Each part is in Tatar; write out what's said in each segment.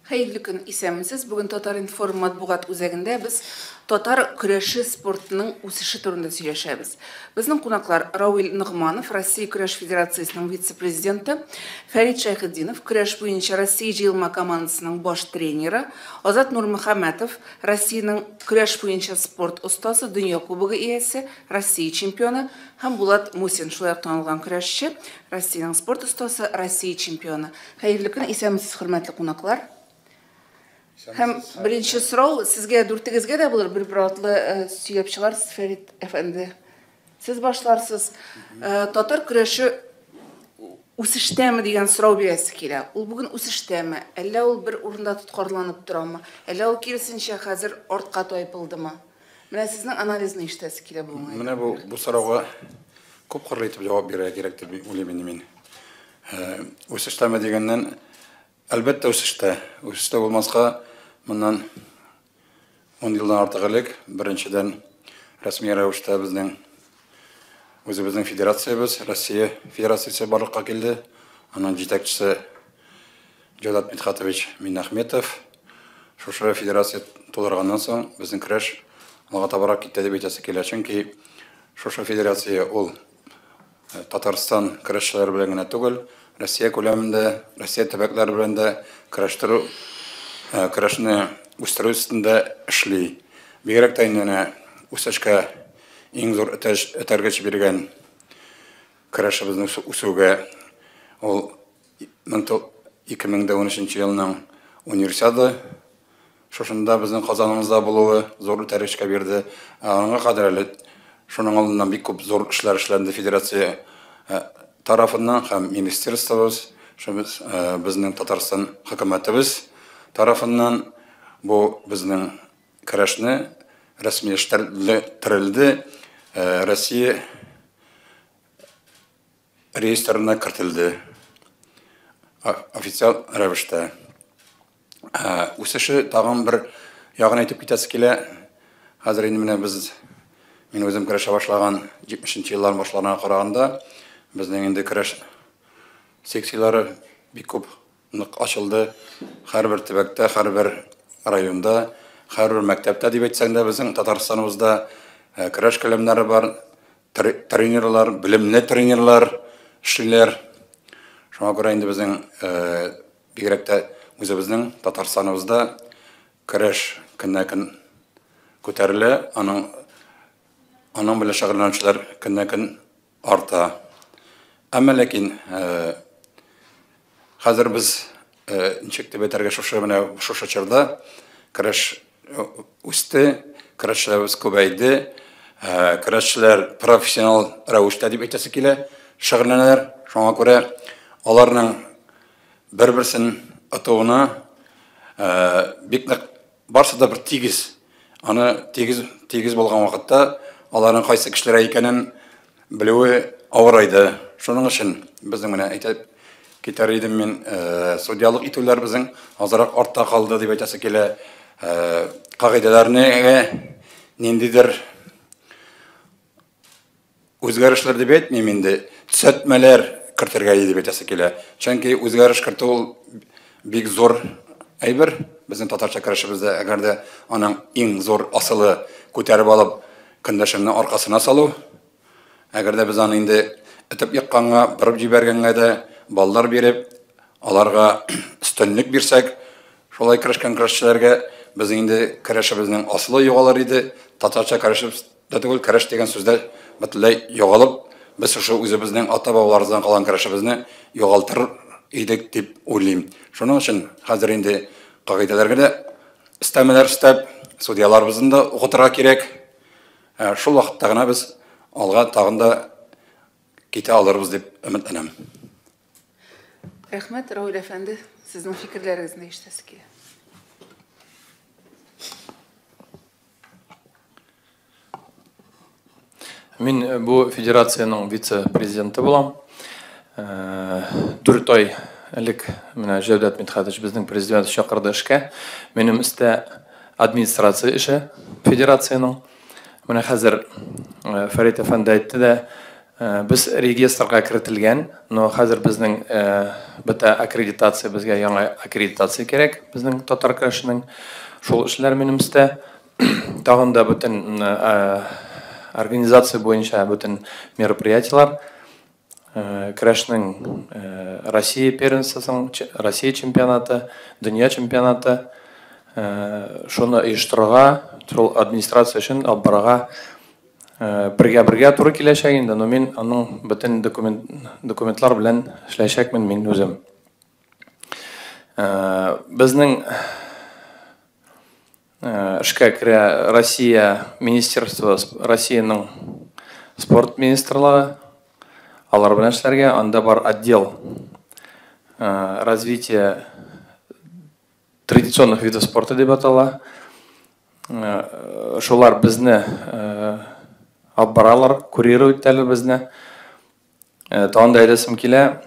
Хәерле көн, исәнмесез. Бүген Татар-информ матбугат үзәгендә без татар көрәше спортының үсеше турында сөйләшәбез. Безнең кунаклар Рауил Ногманов, Россия көрәш федерациясенең вице-президенты, Фәрит Шәйхетдинов, көрәш буенча Россия җыелма командасының баш тренеры, Азат Нурмөхәммәтов, Россиянең көрәш буенча спорт остасы, дөнья кубогы иясе, Россия чемпионы һәм Булат Мусин, шулай ук танылган көрәшче, Россиянең спорт остасы, Россия чемпионы. Хәерле көн, исәнмесез, хөрмәтле кунаклар. Һәм беренче сорау сезгә дүртегезгә дә булыр, бер-бер атлы сөйләп чыгарсыз, Фәрит әфәнде. Сез башларсыз. Татар көрәше үсештәме дигән сорау бирәсе килә. Ул бүген үсештәме? Әллә ул бер урында тоткарланып торамы? Әллә ул киресенчә хәзер артка тайпылдымы? Менә сезнең анализны ишетәсе килә бу уңайдан. Менә бу сорауга күп кырлы итеп җавап бирергә кирәк дип уйлыйм инде мин. Үсештәме дигәннән, әлбәттә үсештә. Үсештә булмаска моннан 10 елдан артык элек, беренчедән, рәсми рәвештә безнең үзебезнең федерациябез, Россия Федерациясе барлыкка килде. Аның җитәкчесе Җәүдәт Мидхатович Миннәхметов. Шушы федерация тудырганнан соң безнең көрәш алга табарак китте дип әйтәсе килә. Чөнки шушы федерация ул Татарстан көрәшчеләре белән генә түгел, Россия күләмендә, Россия төбәкләре белән дә көрәштерү, көрәшне үстерү өстендә эшли. Бигрәк тә инде менә үсешкә иң зур этәргеч биргән көрәшебезнең үсүгә ул 2013 елның Универсиада шушында безнең Казаныбызда булуы зур этәргечкә бирде. Аңа кадәр әле шуның алдыннан бик күп зур эшләр эшләнде федерация тарафыннан һәм министерствобыз, безнең Татарстан хөкүмәтебез тарафыннан бу безнең көрәшне рәсмиләштерелде, Россия реестрына кертелде официаль рәвештә. Үсеше тагын бер ягын әйтеп китәсе килә. Хәзер инде менә без, мин үзем көрәшә башлаган 70 еллар башларына караганда, безнең инде көрәш секцияләре бик күп нык ачылды. Һәрбер төбәктә, һәрбер районда, һәрбер мәктәптә дип әйтсәң дә, безнең Татарстаныбызда көрәш келәмнәре бар, тренерлар, белемле тренерлар эшлиләр. Шуңа күрә инде безнең бигрәк тә үзебезнең Татарстаныбызда көрәш көннән-көн күтәрелә, аның белән шөгыльләнүчеләр көннән-көн арта. Әмма ләкин хәзер без ничек дип әйтергә, шушы менә шушы чорда көрәш үсте, көрәшчеләребез күбәйде, көрәшчеләр профессионал рәвештә дип әйтәсе килә, шөгыльләнәләр. Шуңа күрә аларның бер-берсен атуына бик нык барсы да бер тигез. Аны тигез булган вакытта аларның кайсы кешеләр икәнен белүе авырайды. Шуның өчен безнең менә әйтеп китәр идем мин, судьялык итүләр безнең азрак артта калды дип әйтәсе килә. Кагыйдәләрне ниндидер үзгәрешләр дип әйтмим инде, төзәтмәләр кертергә иде дип әйтәсе килә. Чөнки үзгәреш кертү ул бик зур әйбер. Безнең татарча көрәшебездә әгәр дә аның иң зур асылы күтәреп алып көндәшеңне аркасына салу, әгәр дә без аны инде этеп екканга, борып җибәргәнгә дә баллар биреп, аларга өстенлек бирсәк, шулай көрәшкән көрәшчеләргә безнең инде көрәшебезнең асылы югалыр иде. Татарча көрәшебез дә түгел, көрәш дигән сүздә бөтенләй югалып, без шушы үзебезнең ата-бабаларыбыздан калган көрәшебезне югалтыр идек дип уйлыйм. Шуның өчен хәзер инде кагыйдәләргә дә өстәмәләр өстәп, судьяларыбызны да укытырга кирәк. Шул вакытта гына без алга тагын да китә алырбыз дип өметләнәм. Рәхмәт, Рауил әфәнде, сезнең фикерләрегезне ишетәсе килә. Мин бу федерациянең вице-президенты булам. 4 ай элек менә Җәүдәт Мидхәтович безнең президент чакырды эшкә. Минем өстә администрация эше федерациянең. Менә хәзер Фәрит әфәнде әйтте дә, Без регистрга кертелгән, но хәзер безнең бөтә аккредитация, безгә яңа аккредитация кирәк безнең татар көрәшенең. Шул эшләр минем өстә. Тагын да бөтен организация буенча бөтен мероприятиелар, көрәшнең Россия первенствосын, Россия чемпионаты, дөнья чемпионаты, шуны оештырырга, шул администрация өчен алып барырга бергә-бергә туры киләчәк инде, но мин аның бөтен документлар белән эшләячәкмен мин үзем. Безнең эшкә керә Россия министерство, Россиянең спорт министрлыгы, алар белән эшләргә, анда бар отдел развития традиционных видов спорта дип атала. Шулар безне алып баралар, курировать итәләр безне. Тагын да әйтәсем килә,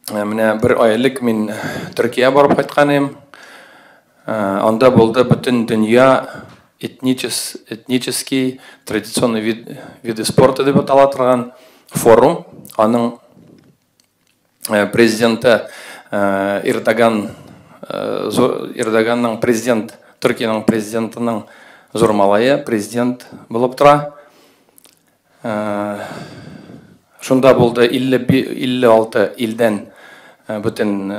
менә бер ай элек мин Төркиягә барып кайткан идем. Анда булды бөтен дөнья этнический традиционный виды спорта дип атала торган форум. Аның президенты Эрдоган, Эрдоганның президент, Төркиянең президентының зур малае президент булып тора. Шунда булды 56 илдән бөтен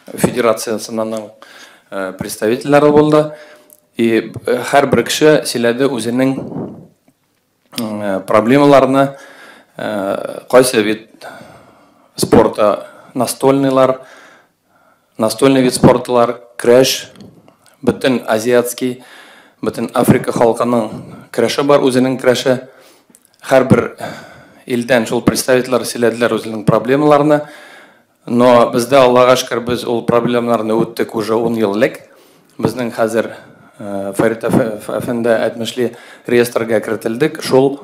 федерациясының представительләре булды. И һәрбер кеше сөйләде үзенең проблемаларны, кайсы вид спорта, настольныйлар, настольный вид спортлар, көрәш, бөтен азиатский, бөтен Африка халкының көрәше бар, үзенең көрәше. Һәрбер илдән шул представительләр сөйләделәр үзенең проблемаларны. Но бездә, Аллага шөкер, без ул проблемаларны үттек уже 10 ел элек. Безнең хәзер Фәрит әфәнде әйтмешли реестрга кертелдек. Шул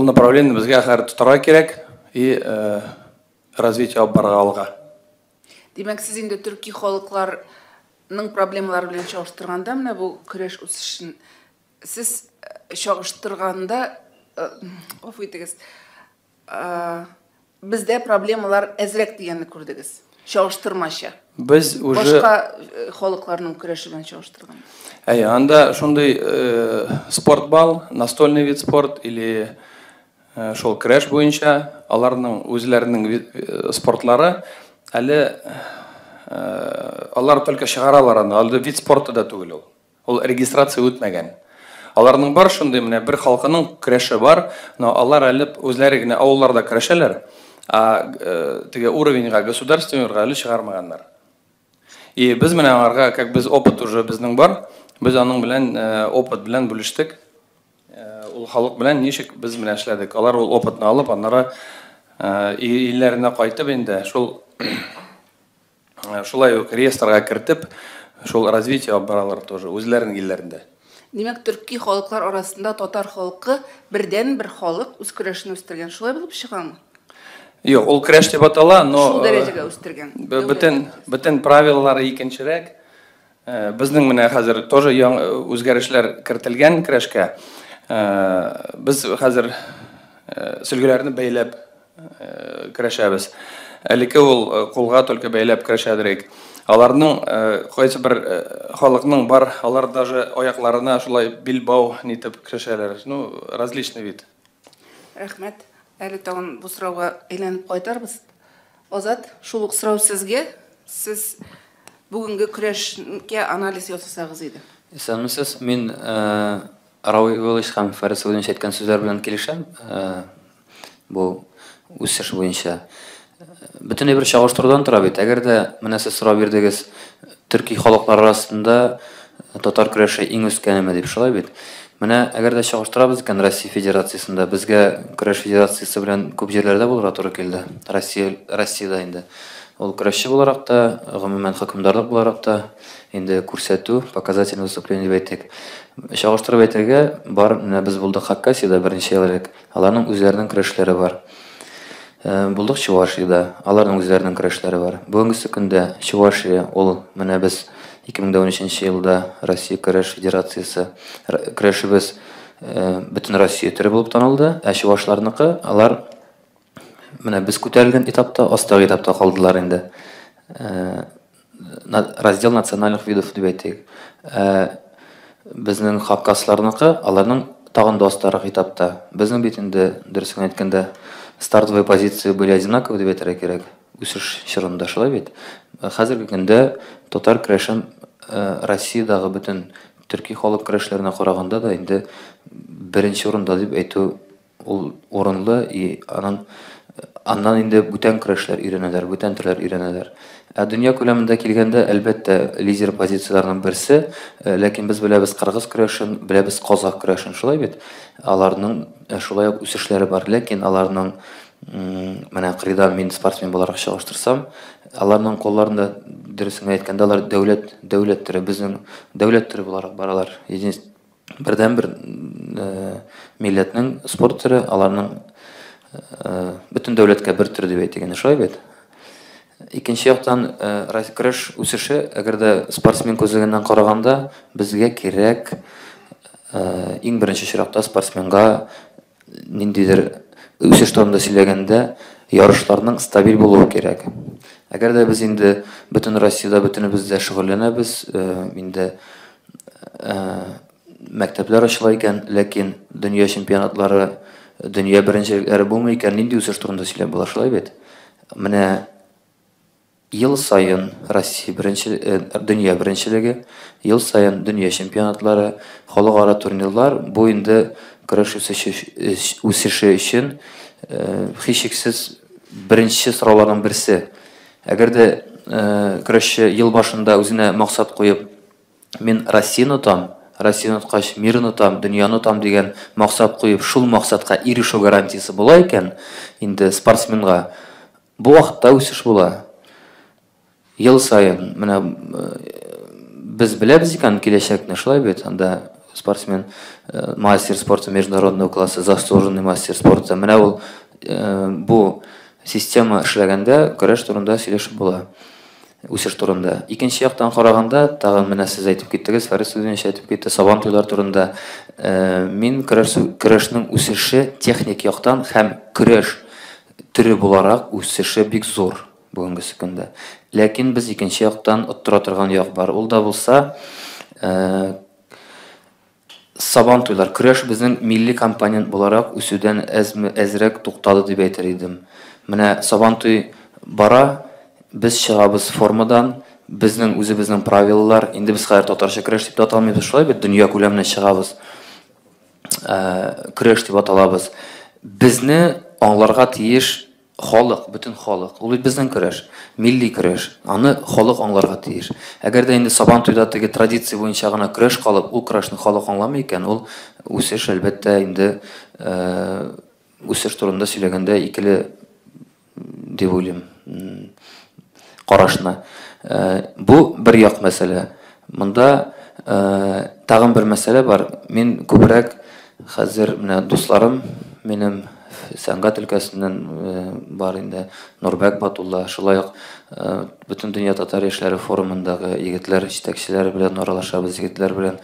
направление безгә хәзер тотарга кирәк и развитие алып барырга алга. Димәк, сез инде төрки халыкларның проблемалары белән чагыштырганда, менә бу көрәш үсешен сез чагыштырганда, гафу итегез, бездә проблемалар әзрәк дигәнне күрдегез. Чагыштырмача. Без уже башка халыкларның көрәше белән чагыштырганда. Әйе, анда шундый спорт бал, настольный вид спорт или шул көрәш буенча аларның үзләренең спортлары әле алар только чыгаралар аны, әле вид спорты да түгел ул. Ул регистрация үтмәгән. Аларның бар шундый менә бер халкының көрәше бар, но алар әле үзләре генә авылларда көрәшәләр, а теге уровеньга, государственныйга әле чыгармаганнар. И без менә аларга, как без опыт уже безнең бар, без аның белән опыт белән бүлештек. Ул халык белән ничек без менә эшләдек. Алар ул опытны алып, аннары илләренә кайтып инде шул шулай ук реестрга кертеп, шул развитие алып баралар тоже үзләренең илләрендә. Димәк, төрки халыклар арасында татар халкы бердән-бер халык үз көрәшен үстергән. Шулай булып чыгамы? Юк, ул көрәш дип атала, но шул дәрәҗәгә үстергән. Бөтен правилалары икенчерәк. Безнең менә хәзер тоже яңа үзгәрешләр кертелгән көрәшкә. Без хәзер сөлгеләрне бәйләп көрәшәбез. Элекке ул кулга только бәйләп көрәшәдерек. Аларның кайсы бер халыкның бар, алар даже аякларына шулай билбау нитеп көрәшәләр. Ну, различный вид. Рәхмәт. Әле тагын бу сорауга әйләнеп кайтарбыз. Азат, шул ук сорау сезгә. Сез бүгенге көрәшкә анализ ясасагыз иде. Исәнмесез. Мин Рауил Иванович һәм Фәрис Владимирович әйткән сүзләр белән килешәм. Бу үсеш буенча. Бөтенләй бер чагыштырудан тора бит. Әгәр дә менә сез сорау бирдегез, төрки халыклар арасында татар көрәше иң үскәнеме дип, шулай бит. Менә әгәр дә чагыштырабыз икән Россия Федерациясендә, безгә көрәш федерациясе белән күп җирләрдә булырга туры килде. Россиядә инде. Ул көрәшче буларак та, гомумән хөкемдарлык буларак та инде күрсәтү, показательный выступление дип әйтик. Чагыштырып әйтергә бар, менә без булдык Хакасиядә берничә ел элек. Аларның үзләренең көрәшләре бар. Булдык Чувашиядә, аларның үзләренең көрәшләре бар. Бүгенге көндә Чувашия ул менә без 2013 елда Россия көрәш федерациясе көрәшебез Бөтен Россия төре булып танылды. Ә чувашларныкы, алар менә без күтәрелгән этапта, астагы этапта калдылар инде. Раздел национальных видов дип әйтик. Безнең хакасларныкы, аларның тагын да астарак этапта. Безнең бит инде, дөресен әйткәндә, стартовые позиции были одинаковые дип әйтергә кирәк. Үсеш чорында шулай бит. Хәзерге көндә татар көрәшен Россиядәге бөтен төрки халык көрәшләренә караганда да инде беренче урында дип әйтү ул урынлы, и аның аннан инде бүтән көрәшләр өйрәнәләр, бүтән төрләр өйрәнәләр. Ә дөнья күләмендә килгәндә, әлбәттә, лидер позицияләрнең берсе, ләкин без беләбез кыргыз көрәшен, беләбез казах көрәшен, шулай бит? Аларның шулай ук үсешләре бар, ләкин аларның менә кырыйдан мин спортсмен буларак чагыштырсам, аларның кулларында, дөресен әйткәндә, алар дәүләт, дәүләт төре, безнең дәүләт төре буларак баралар. Бердән-бер милләтнең спорт төре, аларның бөтен дәүләткә бер төр дип әйтик инде, шулай бит? Икенче яктан, көрәш үсеше, әгәр дә спортсмен күзлегеннән караганда, безгә кирәк иң беренче чиратта спортсменга ниндидер үсеш турында сөйләгәндә ярышларның стабиль булуы кирәк. Әгәр дә без инде бөтен Россиядә бөтенебез дә шөгыльләнәбез, инде мәктәпләр ачыла икән, ләкин дөнья чемпионатлары, дөнья беренчелекләре булмый икән, нинди үсеш турында сөйләп була, шулай бит? Менә ел саен Россия беренче, дөнья беренчелеге, ел саен дөнья чемпионатлары, халыкара турнирлар, бу инде көрәш үсеше өчен һичшиксез беренче сорауларның берсе. Әгәр дә көрәшче ел башында үзенә максат куеп, мин Россияне отам, Россияне откач, мирны отам, дөньяны отам дигән максат куеп, шул максатка ирешү гарантиясе була икән, инде спортсменга бу вакытта үсеш була. Ел саен менә без беләбез икән киләчәкне, шулай бит? Анда спортсмен мастер спорта международного класса, заслуженный мастер спорта. Менә ул бу система эшләгәндә көрәш турында сөйләшеп була. Үсеш турында. Икенче яктан караганда, тагын менә сез әйтеп киттегез, Фарис Удинович әйтеп китте, Сабан туйлар турында. Мин көрәшнең үсеше техник яктан һәм көрәш төре буларак үсеше бик зур бүгенге көндә. Ләкин без икенче яктан оттыра торган як бар. Ул да булса, Сабан туйлар, көрәш безнең милли компонент буларак үсүдән әзрәк туктады дип әйтер идем. Менә Сабан туй бара, без чыгабыз формадан, безнең үзебезнең правилалар, инде без хәзер татарча көрәш дип тә аталмыйбыз, шулай бит, дөнья күләменә чыгабыз. Көрәш дип аталабыз. Безне аңларга тиеш халык, бөтен халык. Ул бит безнең көрәш, милли көрәш. Аны халык аңларга тиеш. Әгәр дә инде Сабан туйда теге традиция буенча гына көрәш калып, ул көрәшне халык аңламый икән, ул үсеш, әлбәттә, инде үсеш турында сөйләгәндә икеле дип уйлыйм карашны. Бу бер як мәсьәлә. Монда тагын бер мәсьәлә бар. Мин күбрәк хәзер менә дусларым минем сәнгать өлкәсеннән бар инде, Нурбәк Батулла, шулай ук бөтен дөнья татар яшьләре форумындагы егетләр, җитәкчеләр белән аралашабыз, егетләр белән.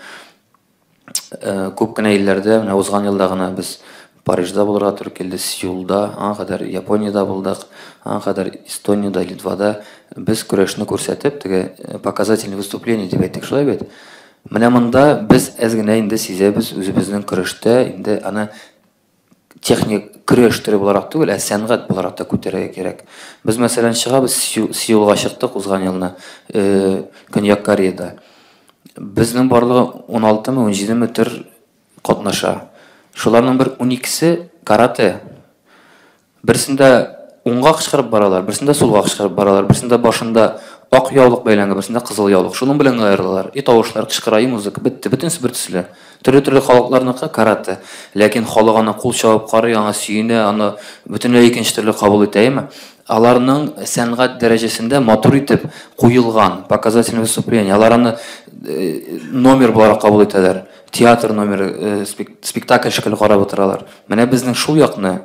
Күп кенә илләрдә, менә узган елда гына без Парижда булырга туры килде, Сеулда, аңа кадәр Япониядә булдык, аңа кадәр Эстониядә, Литвада без көрәшне күрсәтеп, теге показательный выступление дип әйттек, шулай бит? Менә монда без әз генә инде сизәбез үзебезнең көрәштә инде аны техник көрәш төре буларак түгел, ә сәнгать буларак та күтәрергә кирәк. Без, мәсәлән, чыгабыз, Сеулга чыктык узган елны, Көньяк Кореяда. Безнең барлыгы 16-мы, 17-ме төр катнаша. Шуларның бер 12-се карате. Берсендә уңга кычкырып баралар, берсендә сулга кычкырып баралар, берсендә башында ак яулык бәйләнгән, берсендә кызыл яулык. Шуның белән аерылалар. И тавышлар кычкыра, и музыка бетте, бөтенесе бер төсле. Төрле-төрле халыкларныкы карате. Ләкин халык аны кул чабып карый, аңа сөенә, аны бөтенләй икенче төрле кабул итә, әйеме? Аларның сәнгать дәрәҗәсендә матур итеп куелган показательное выступление. Алар аны номер буларак кабул итәләр. Театр номеры, спектакль шикелле карап утыралар. Менә безнең шул якны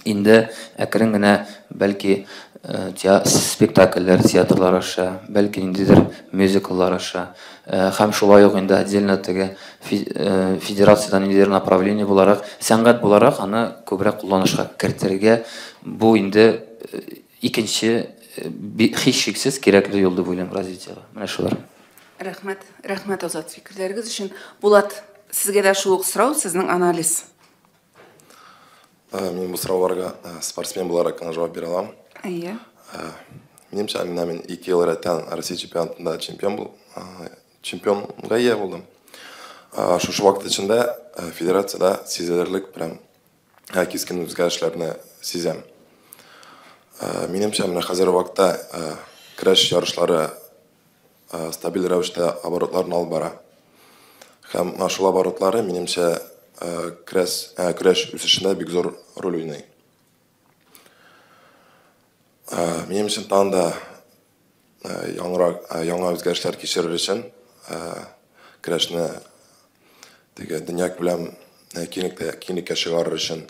Инде әкрен генә, бәлки, спектакльләр, театрлар аша, бәлки ниндидер мюзикллар аша, һәм шулай ук инде отдельно теге федерациядән ниндидер направление буларак, сәнгать буларак аны күбрәк кулланышка кертергә, бу инде икенче һичшиксез кирәкле юл дип уйлыйм развитиега. Менә шулар. Рәхмәт, рәхмәт, Азат, фикерләрегез өчен. Булат, сезгә дә шул ук сорау, сезнең анализ. Мин бу сорауларга спортсмен буларак кына җавап бирә алам. Әйе. Минемчә, менә мин 2 ел рәттән Россия чемпионатында чемпионга ия булдым. Шушы вакыт эчендә федерациядә сизелерлек прям кискен үзгәрешләрне сизәм. Минемчә, менә хәзерге вакытта көрәш ярышлары стабиль рәвештә оборотларын алып бара. Һәм шул оборотлары, минемчә, көрәш үсешендә бик зур роль уйный. Минем өчен тагын да яңарак, яңа үзгәрешләр кичерер өчен көрәшне теге дөнья күләм киңлеккә чыгарыр өчен,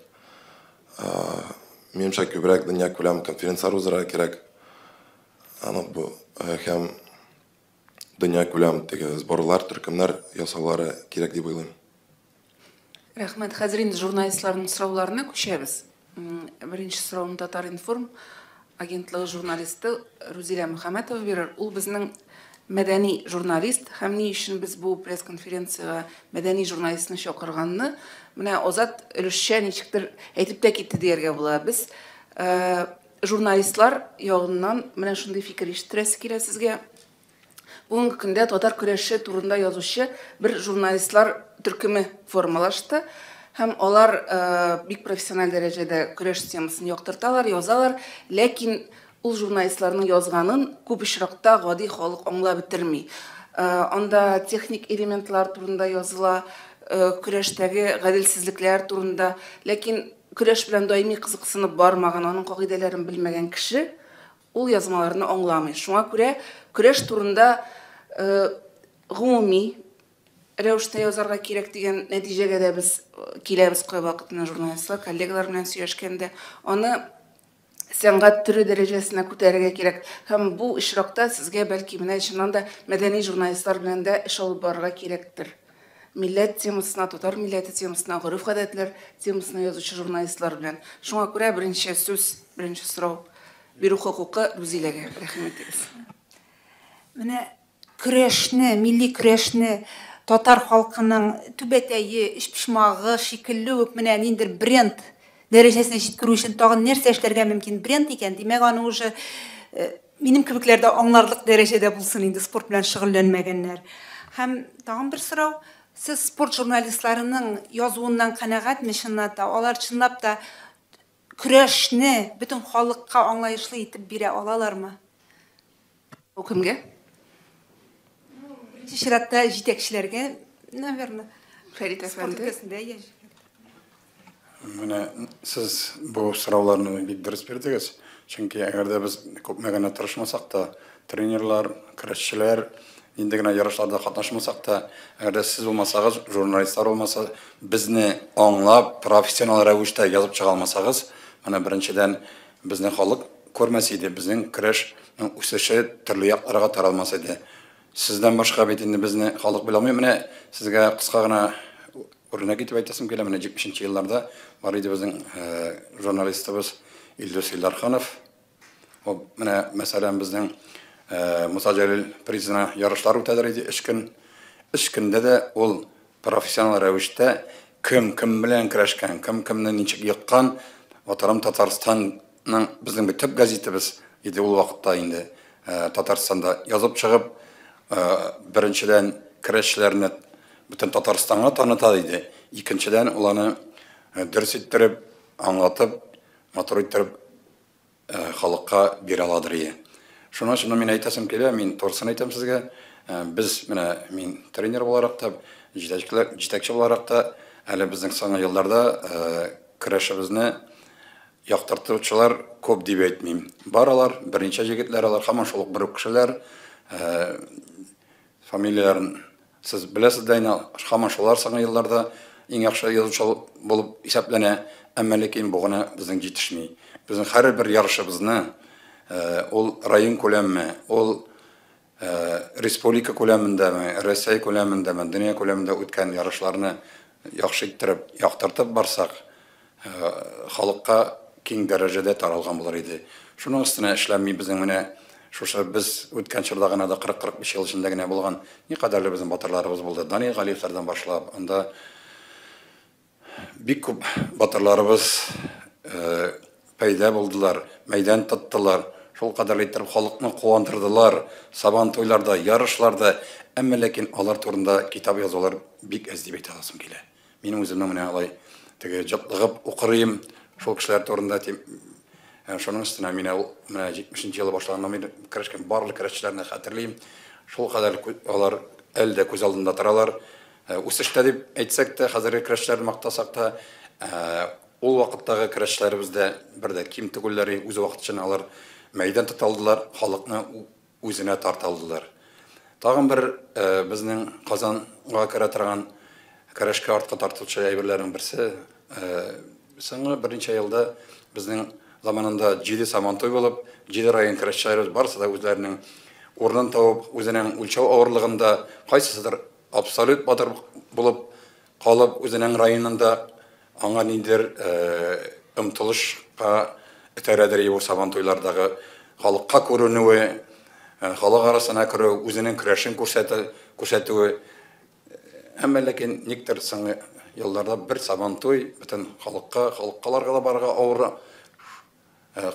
минемчә, күбрәк дөнья күләм конференцияләр уздырырга кирәк. Аны бу һәм дөнья күләм теге сборлар, төркемнәр ясаулары кирәк дип уйлыйм. Рәхмәт. Хәзер инде журналистларның сорауларына күчәбез. Беренче сорауны Татар-информ агентлыгы журналисты Рузилә Мөхәммәтова бирер. Ул безнең мәдәни журналист, һәм ни өчен без бу пресс-конференциягә мәдәни журналистны чакырганны менә Азат өлешчә ничектер әйтеп тә китте дияргә була. Без журналистлар ягыннан менә шундый фикер ишеттерәсе килә сезгә. Бүгенге көндә татар көрәше турында язучы бер журналистлар төркеме формалашты. Һәм алар бик профессиональ дәрәҗәдә көрәш темасын яктырталар, язалар, ләкин ул журналистларның язганын күп очракта гади халык аңлап бетерми. Анда техник элементлар турында языла, көрәштәге гаделсезлекләр турында, ләкин көрәш белән даими кызыксынып бармаган, аның кагыйдәләрен белмәгән кеше ул язмаларны аңламый. Шуңа күрә көрәш турында гомуми рәвештә язарга кирәк дигән нәтиҗәгә дә без киләбез кайвакыт менә журналистлар, коллегалар белән сөйләшкәндә. Аны сәнгать төре дәрәҗәсенә күтәрергә кирәк. Һәм бу очракта сезгә бәлки менә чыннан да мәдәни журналистлар белән дә эш алып барырга кирәктер. Милләт темасына, татар милләте темасына, гореф-гадәтләр темасына язучы журналистлар белән. Шуңа күрә беренче сүз, беренче сорау бирү хокукы Рузиләгә. Рәхим итегез. Менә көрәшне, милли көрәшне татар халкының түбәтәе, эчпочмагы шикелле үк менә ниндидер бренд дәрәҗәсенә җиткерү өчен тагын нәрсә эшләргә мөмкин? Бренд икән, димәк, аны уже минем кебекләр дә аңларлык дәрәҗәдә булсын инде, спорт белән шөгыльләнмәгәннәр. Һәм тагын бер сорау, сез спорт журналистларының язуыннан канәгатьме чынлап та? Алар чынлап та көрәшне бөтен халыкка аңлаешлы итеп бирә алалармы? Бу кемгә? Беренче чиратта җитәкчеләргә, наверное. Фәрит әфәнде. Менә сез бу сорауларны бик дөрес бирдегез. Чөнки әгәр дә без күпме генә тырышмасак та, тренерлар, көрәшчеләр нинди генә ярышларда катнашмасак та, әгәр дә сез булмасагыз, журналистлар булмаса, безне аңлап, профессионал рәвештә язып чыга алмасагыз, менә беренчедән безнең халык күрмәс иде, безнең көрәшнең үсеше төрле якларга таралмас иде. Сездән башка бит инде безне халык белә алмый. Менә сезгә кыска гына үрнәк итеп әйтәсем килә. Менә 70 елларда бар иде безнең журналистыбыз Илдус Илдарханов. Ул менә мәсәлән безнең Муса Җәлил призына ярышлар үтәдер иде 3 көн. 3 көндә дә ул профессионал рәвештә кем кем белән көрәшкән, кем кемне ничек еккан, Ватаным Татарстанның безнең бит төп газетыбыз иде ул вакытта инде Татарстанда язып чыгып, беренчедән көрәшчеләрне бөтен Татарстанга таныта иде. Икенчедән ул аны дөрес иттереп, аңлатып, матур иттереп халыкка бирә аладыр иде. Шуның өчен мин әйтәсем килә, мин турысын әйтәм сезгә, без менә мин тренер буларак та, җитәкче буларак та, әле безнең соңгы елларда көрәшебезне яктыртучылар күп дип әйтмим. Бар алар, берничә җегетләр алар, һаман шул ук бер үк кешеләр. Фамилияләрен сез беләсез дә инде, һаман шулар соңгы елларда иң яхшы язучы булып исәпләнә. Әмма ләкин бу гына безнең җитешми. Безнең һәрбер ярышыбызны, ул район күләмме, ул республика күләмендәме, Рәсәй күләмендәме, дөнья күләмендә үткән ярышларны яхшы иттереп, яктыртып барсак, халыкка киң дәрәҗәдә таралган булыр иде. Шуның өстенә эшләнми безнең менә шушы без үткән чорда гына да 40-45 ел эчендә генә булган никадәрле безнең батырларыбыз булды. Данил Галиевләрдән башлап, анда бик күп батырларыбыз пәйда булдылар, мәйдан тоттылар. Шул кадәрле иттереп халыкны куандырдылар, сабан туйларда, ярышларда. Әмма ләкин алар турында китап язулар бик әз дип әйтә аласым килә. Минем үземнең менә алай теге җотлыгып укырыйм шул кешеләр турында дип. Шуның өстенә мин ул менә 70 елы башланганнан бирле көрәшкән барлык көрәшчеләрне хәтерлим. Шул кадәр алар әле дә күз алдында торалар. Үсештә дип әйтсәк тә, хәзерге көрәшчеләрне мактасак та, ул вакыттагы көрәшчеләребез дә бер дә ким түгелләр. Үз вакыт өчен алар мәйдан тота алдылар, халыкны үзенә тарта алдылар. Тагын бер безнең Казанга керә торган көрәшкә артка тартучы әйберләрнең берсе, соңгы берничә елда безнең заманында 7 сабантуй булып, 7 район көрәшчеләре барысы да үзләренең урынын табып, үзенең үлчәү авырлыгында кайсысыдыр абсолют батыр булып калып, үзенең районында аңа ниндидер омтылышка этәрәдер бу сабантуйлардагы халыкка күренүе, халык арасына керү, үзенең көрәшен күрсәтүе. Әмма ләкин никтер соңгы елларда бер сабантуй бөтен халыкка, халыккаларга да барырга авыр,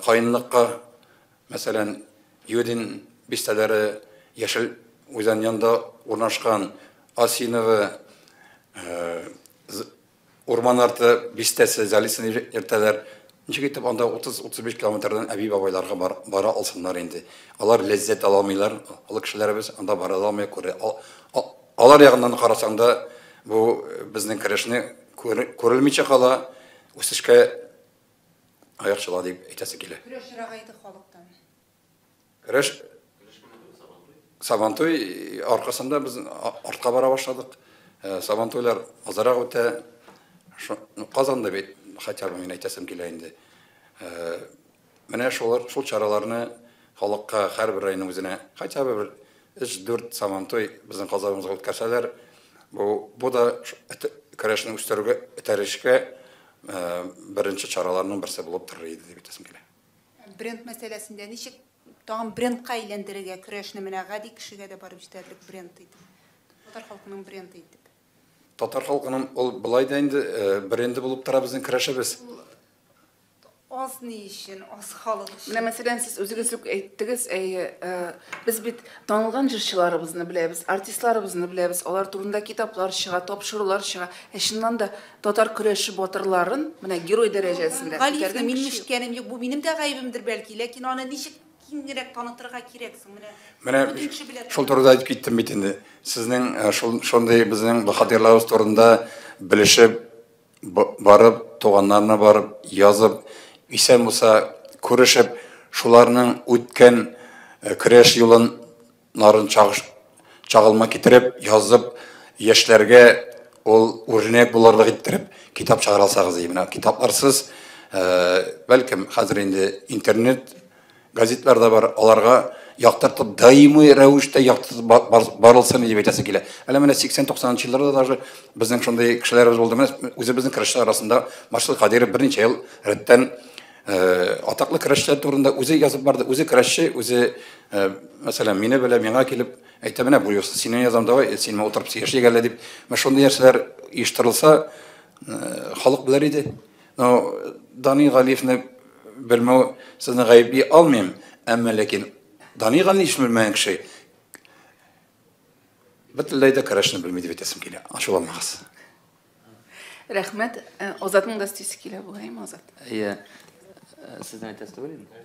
каенлыкка, мәсәлән, Юдин бистәләре, Яшел Үзән янында урнашкан Осиново, урман арты бистәсе, Залесин йөртәләр. Ничек итеп анда 30-35 километрдан әби-бабайларга бара алсыннар инде. Алар ләззәт ала алмыйлар, олы кешеләребез анда бара алмый, күрә. Алар ягыннан карасаң да, бу безнең көрәшне күрелмичә кала, үсешкә аяк чала дип әйтәсе килә. Көрәш ерагайды халыктан. Көрәш Сабантуй аркасында без артка бара башладык. Сабантуйлар азрак үтә. Казанда бит хотя бы мин әйтәсем килә инде. Менә шулар, шул чараларны халыкка һәрбер районның үзенә хотя бы бер 3-4 сабантуй безнең Казаныбызга үткәрсәләр, бу да көрәшне үстерүгә, этәрешкә беренче чараларның берсе булып торыр иде дип әйтәсем килә. Бренд мәсьәләсендә ничек тагын брендка әйләндерергә көрәшне, менә гади кешегә дә барып җитәрлек бренд итеп? Татар халкының бренды итеп. Татар халкының ул былай да инде бренды булып тора безнең көрәшебез. Аз ни өчен, аз халык өчен? Менә мәсәлән, сез үзегез үк әйттегез, әйе, без бит танылган җырчыларыбызны беләбез, артистларыбызны беләбез, алар турында китаплар чыга, тапшырулар чыга. Ә чыннан да татар көрәше батырларын менә герой дәрәҗәсендә Галиевне минем ишеткәнем юк, бу минем дә гаебемдер бәлки, ләкин аны ничек киңрәк танытырга кирәк соң менә? Менә шул турыда әйтеп киттем бит инде. Сезнең шул шундый безнең баһадирларыбыз турында белешеп барып, туганнарына барып, язып, исән булса күрешеп, шуларның үткән көрәш юлын нарын чагылма китереп, язып, яшьләргә ул үрнәк булырлык иттереп китап чыгара алсагыз, менә китапларсыз, бәлкем хәзер инде интернет газетлар да бар, аларга яктыртып, даими рәвештә яктыртып барылсын дип әйтәсе килә. Әле менә 80-90 елларда даже безнең шундый кешеләребез булды. Менә үзебезнең көрәшчеләр арасында Маршал Кадиров берничә ел рәттән атаклы көрәшчеләр турында үзе язып барды. Үзе көрәшче, үзе, мәсәлән, мине белә, миңа килеп әйтә, менә бу юлсы синнән язам, давай, син менә утырып сөйләшик әле дип. Менә шундый нәрсәләр оештырылса, халык белер иде. Но Данил Галиевны белмәү сезне гаепли алмыйм, әмма ләкин Данил Галиевны белмәгән кеше бөтенләй дә көрәшне белми дип әйтәсем килә. Ачуланмагыз. Рәхмәт. Азатның да сүзе килә бугай, Азат? Иә. Сездән әйтәсе түгел инде.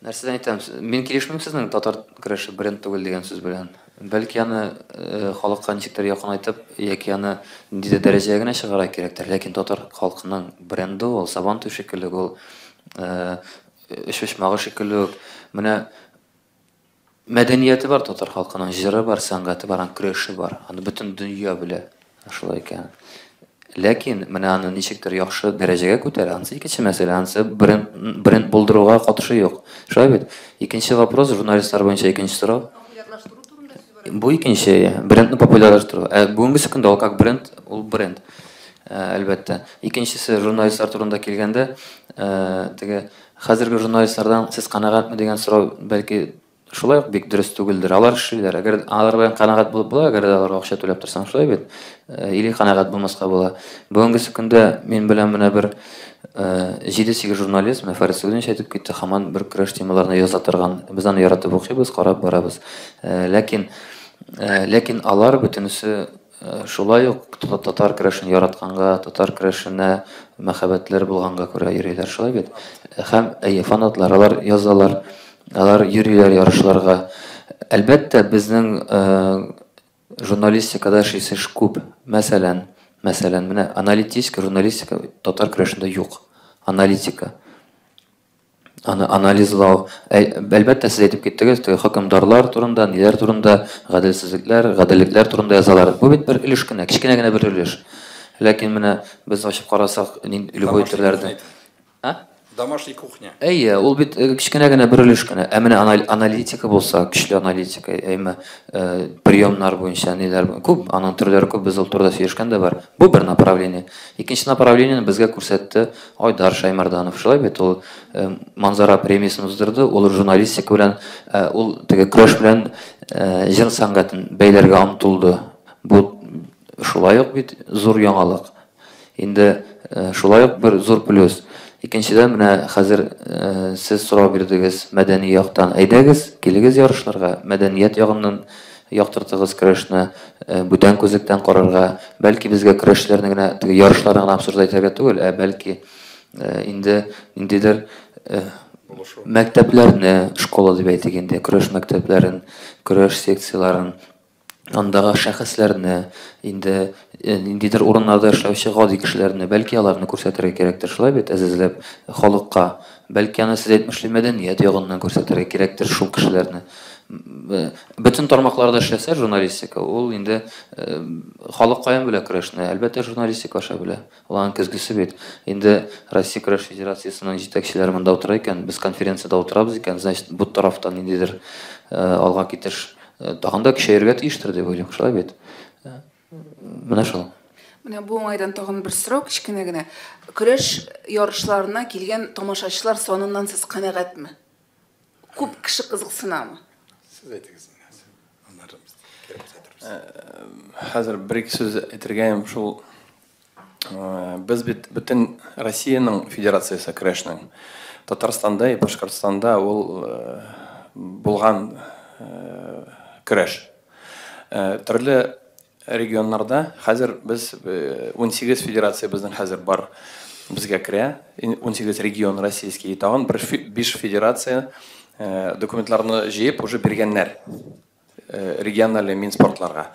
Нәрсәдән әйтәм? Мин килешмим сезнең татар көрәше бренд түгел дигән сүз белән. Бәлки аны халыкка ничектер якынайтып, яки аны ниндидер дәрәҗәгә генә чыгарырга кирәктер. Ләкин татар халкының бренды ул Сабантуй шикелле, ул өчпочмагы шикелле үк. Менә мәдәнияте бар татар халкының, җыры бар, сәнгате бар, аның көрәше бар. Аны бөтен дөнья белә. Шулай икән. Ләкин менә аны ничектер яхшы дәрәҗәгә күтәрә, анысы икенче мәсьәлә, анысы бренд булдыруга катышы юк. Шулай бит? Икенче вопрос, журналистлар буенча икенче сорау. Бу икенче, брендны популярлаштыру. Ә бүгенге көндә ул как бренд, ул бренд. Әлбәттә. Икенчесе, журналистлар турында килгәндә, теге хәзерге журналистлардан сез канәгатьме дигән сорау бәлки шулай ук бик дөрес түгелдер. Алар эшлиләр. Әгәр алар белән канәгать булып була, әгәр дә аларга акча түләп торсаң, шулай бит. Или канәгать булмаска була. Бүгенге көндә мин белән менә бер 7-8 журналист, менә Фарис Сәгыйтович әйтеп китте, һаман бер көрәш темаларына яза торган. Без аны яратып укыйбыз, карап барабыз. Ләкин алар бөтенесе шулай ук татар көрәшен яратканга, татар көрәшенә мәхәббәтләре булганга күрә йөриләр, шулай бит. Һәм әйе, фанатлар, алар язалар, алар йөриләр ярышларга. Әлбәттә, безнең журналистикада эшлисе күп. Мәсәлән, менә аналитическая журналистика татар көрәшендә юк. Аналитика. Аны анализлау. Әлбәттә, сез әйтеп киттегез, теге хөкемдарлар турында, ниләр турында, гаделсезлекләр, гаделлекләр турында язалар. Бу бит бер өлеш кенә, кечкенә генә бер өлеш. Ләкин менә без ачып карасак, любой төрләрдә. А? Домашний кухня. Әйе, ул бит кечкенә генә бер өлеш кенә. Ә менә аналитика булса, көчле аналитика, әйме, приемнар буенча ниләр күп, аның төрләре күп, без ул турыда сөйләшкән дә бар. Бу бер направление. Икенче направлениене безгә күрсәтте Айдар Шаймарданов. Шулай бит, ул Манзара премиясен уздырды, ул журналистика белән, ул теге көрәш белән җыр сәнгатен бәйләргә омтылды. Бу шулай ук бит зур яңалык. Инде шулай ук бер зур плюс. Икенчедән, менә хәзер сез сорау бирдегез мәдәни яктан. Әйдәгез, килегез ярышларга, мәдәният ягыннан яктыртыгыз көрәшне, бүтән күзлектән карарга. Бәлки безгә көрәшләрне генә, теге ярышларны гына обсуждать итәргә түгел, ә бәлки инде ниндидер мәктәпләрне, школа дип әйтик инде, көрәш мәктәпләрен, көрәш секцияләрен, андагы шәхесләрне, инде ниндидер урыннарда эшләүче гади кешеләрне, бәлки аларны күрсәтергә кирәктер, шулай бит, әзерләп халыкка. Бәлки аны сез әйтмешли мәдәният ягыннан күрсәтергә кирәктер шул кешеләрне. Бөтен тармакларда эшләсә журналистика, ул инде халык каян белә көрәшне? Әлбәттә, журналистика аша белә. Ул аның көзгесе бит. Инде Россия көрәш федерациясенең җитәкчеләре монда утыра икән, без конференциядә утырабыз икән, значит, бу тарафтан ниндидер алга китеш тагын да көчәергә тиештер дип уйлыйм, шулай бит. Менә шул. Менә бу уңайдан тагын бер сорау кечкенә генә. Көрәш ярышларына килгән тамашачылар саныннан сез канәгатьме? Күп кеше кызыксынамы? Сез әйтегез. Аннары без кирәк әйтербез. Хәзер бер ике сүз әйтергә шул. Без бит бөтен Россиянең федерациясе көрәшнең. Татарстанда и Башкортстанда ул булган көрәш. Төрле регионнарда хәзер без 18 федерация безнең хәзер бар, безгә керә. 18 регион российский, тагын бер 5 федерация документларны җыеп уже биргәннәр региональ минспортларга.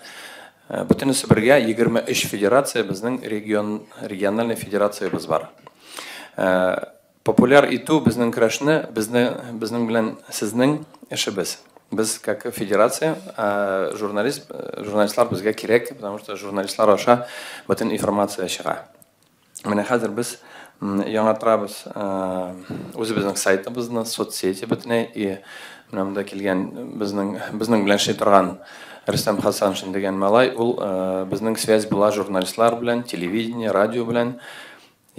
Бөтенесе бергә 23 федерация безнең региональный федерациябез бар. Популяр итү безнең көрәшне, безнең белән сезнең эшебез. Без как федерация, журналистлар безгә кирәк, потому что журналистлар аша бөтен информация чыга. Менә хәзер без яңартырабыз үзебезнең сайтыбызны, соцсети бөтенләй, и менә монда килгән безнең белән эшли торган Рөстәм Хасаншин дигән малай, ул безнең связь була журналистлар белән, телевидение, радио белән.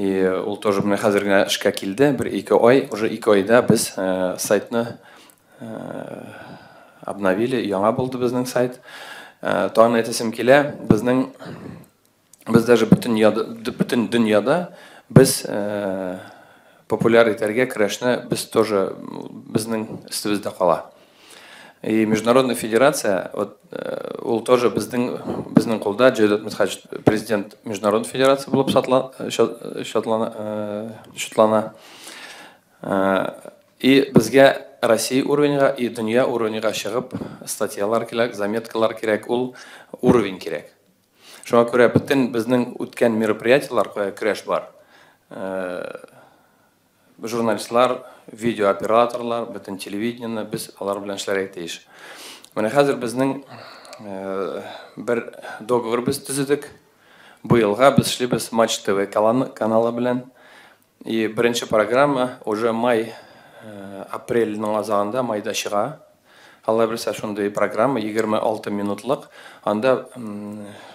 И ул тоже менә хәзер генә эшкә килде, бер ике ай, уже 2 айда без сайтны обновили, яңа булды безнең сайт. Тагын әйтәсем килә, без даже бөтен дөньяда без популяр итәргә көрәшне без тоже безнең өстебездә кала. И Международная федерация, вот, ул тоже безнең кулда, Җәүдәт Мидхач президент Международной федерации булып шатлана. И безгә Россия уровеньга и дөнья уровеньга чыгып статьялар кирәк, заметкалар кирәк, ул уровень кирәк. Шуңа күрә бөтен безнең үткән мероприятиелар, кая көрәш бар, журналистлар, видеооператорлар, бөтен телевидениене без алар белән эшләргә тиеш. Менә хәзер безнең бер договор без төзедек. Быелга без эшлибез Матч ТВ каналы белән. И беренче программа уже май, апрельнең азагында, майда чыга. Алла бирсә, шундый программа 26 минутлык. Анда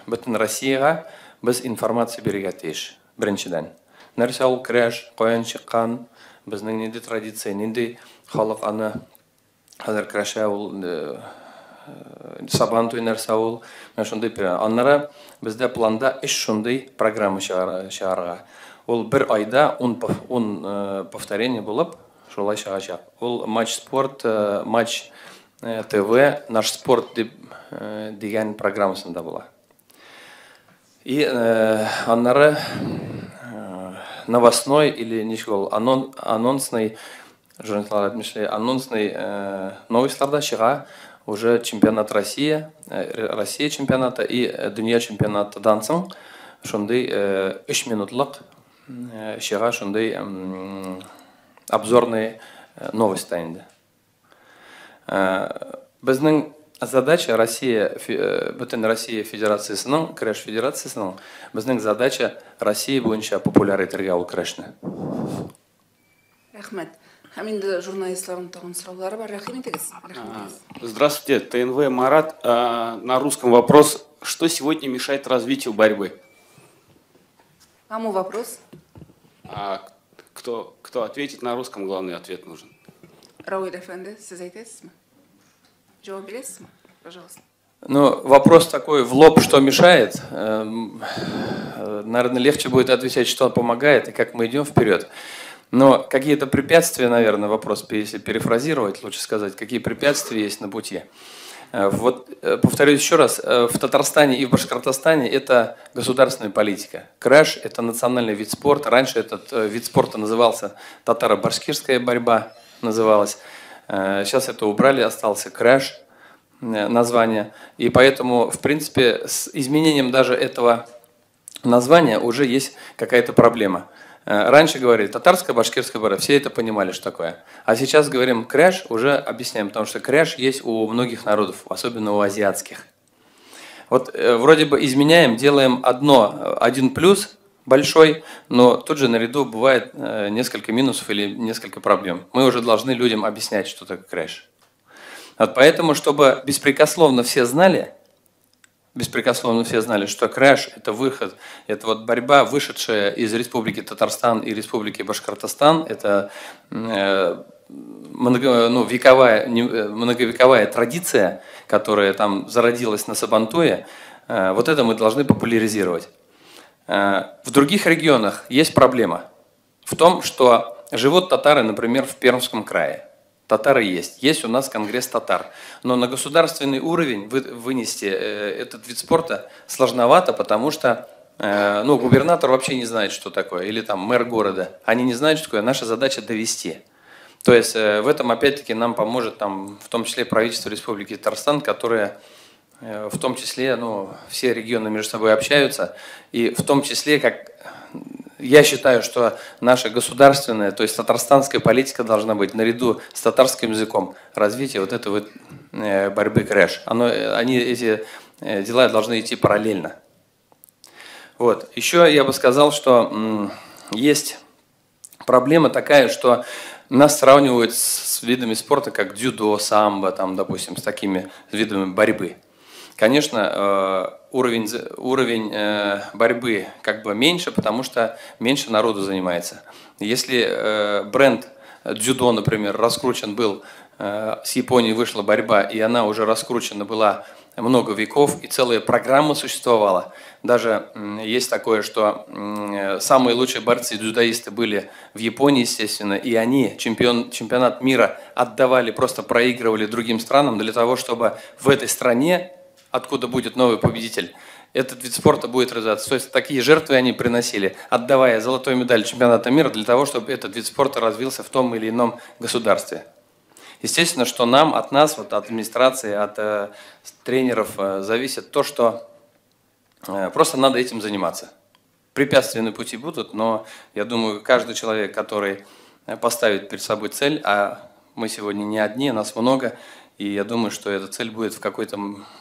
бөтен Россиягә без информация бирергә тиеш. Беренчедән, нәрсә ул көрәш, каян чыккан, безнең нинди традиция, нинди халык аны хәзер көрәшә, ул Сабантуй нәрсә ул, менә шундый. Аннары бездә планда өч шундый программа чыгарырга. Ул бер айда 10 повторение булып шулай чыгачак. Ул Матч Спорт, Матч ТВ, Наш спорт дип дигән программасында була. И аннары новостной или ничек ул, анонсный, журналистлар әйтмешли, анонсный новостьларда чыга уже чемпионат России, Россия чемпионаты и дөнья чемпионатыдан соң шундый 3 минутлык чыга шундый обзорный новость инде. Безнең задача Россия, бөтен Россия Федерациясенең, көрәш федерациясенең, безнең задача Россия буенча популяр итәргә ул көрәшне. Рәхмәт. Һәм инде журналистларның тагын сораулары бар. Рәхим итегез. Рәхим итегез. Здравствуйте, ТНВ Марат. На русском вопрос. Что сегодня мешает развитию борьбы? Кому вопрос? Кто ответит на русском, главный ответ нужен. Рауил әфәнде, сез әйтәсезме? Җавап бирәсезме? Пожалуйста. Ну, вопрос такой в лоб, что мешает. Наверное, легче будет отвечать, что помогает и как мы идем вперед. Но какие-то препятствия, наверное, вопрос, если перефразировать, лучше сказать, какие препятствия есть на пути. Вот, повторюсь еще раз, в Татарстане и в Башкортостане это государственная политика. Көрәш – это национальный вид спорта. Раньше этот вид спорта назывался татаро-башкирская борьба, называлась. Сейчас это убрали, остался көрәш название. И поэтому, в принципе, с изменением даже этого названия уже есть какая-то проблема. Раньше говорили татарская, башкирская борьба, все это понимали, что такое. А сейчас говорим көрәш, уже объясняем, потому что көрәш есть у многих народов, особенно у азиатских. Вот вроде бы изменяем, делаем одно, один плюс большой, но тут же наряду бывает несколько минусов или несколько проблем. Мы уже должны людям объяснять, что такое көрәш. Вот поэтому, чтобы беспрекословно все знали, беспрекословно все знали, что көрәш – это выход, это вот борьба, вышедшая из Республики Татарстан и Республики Башкортостан, это ну, вековая, многовековая традиция, которая там зародилась на Сабантуе, вот это мы должны популяризировать. В других регионах есть проблема в том, что живут татары, например, в Пермском крае. Татары есть. Есть у нас конгресс татар. Но на государственный уровень вынести этот вид спорта сложновато, потому что ну, губернатор вообще не знает, что такое, или там мэр города. Они не знают, что такое. Наша задача довести. То есть в этом опять-таки нам поможет там, в том числе правительство Республики Татарстан, которое в том числе, ну, все регионы между собой общаются, и в том числе, как я считаю, что наша государственная, то есть татарстанская политика должна быть наряду с татарским языком развитие вот этой вот борьбы көрәш. Они, эти дела должны идти параллельно. Вот. Еще я бы сказал, что есть проблема такая, что нас сравнивают с видами спорта, как дзюдо, самбо, там, допустим, с такими видами борьбы. Конечно, уровень борьбы как бы меньше, потому что меньше народу занимается. Если бренд дзюдо, например, раскручен был, с Японии вышла борьба, и она уже раскручена была много веков, и целая программа существовала. Даже есть такое, что самые лучшие борцы-дзюдоисты были в Японии, естественно, и они чемпионат мира отдавали, просто проигрывали другим странам для того, чтобы в этой стране, откуда будет новый победитель, этот вид спорта будет развиваться. То есть такие жертвы они приносили, отдавая золотую медаль чемпионата мира для того, чтобы этот вид спорта развился в том или ином государстве. Естественно, что нам, от нас, вот от администрации, от тренеров зависит то, что просто надо этим заниматься. Препятствия на пути будут, но я думаю, каждый человек, который поставит перед собой цель, а мы сегодня не одни, нас много, и я думаю, что эта цель будет в какой-то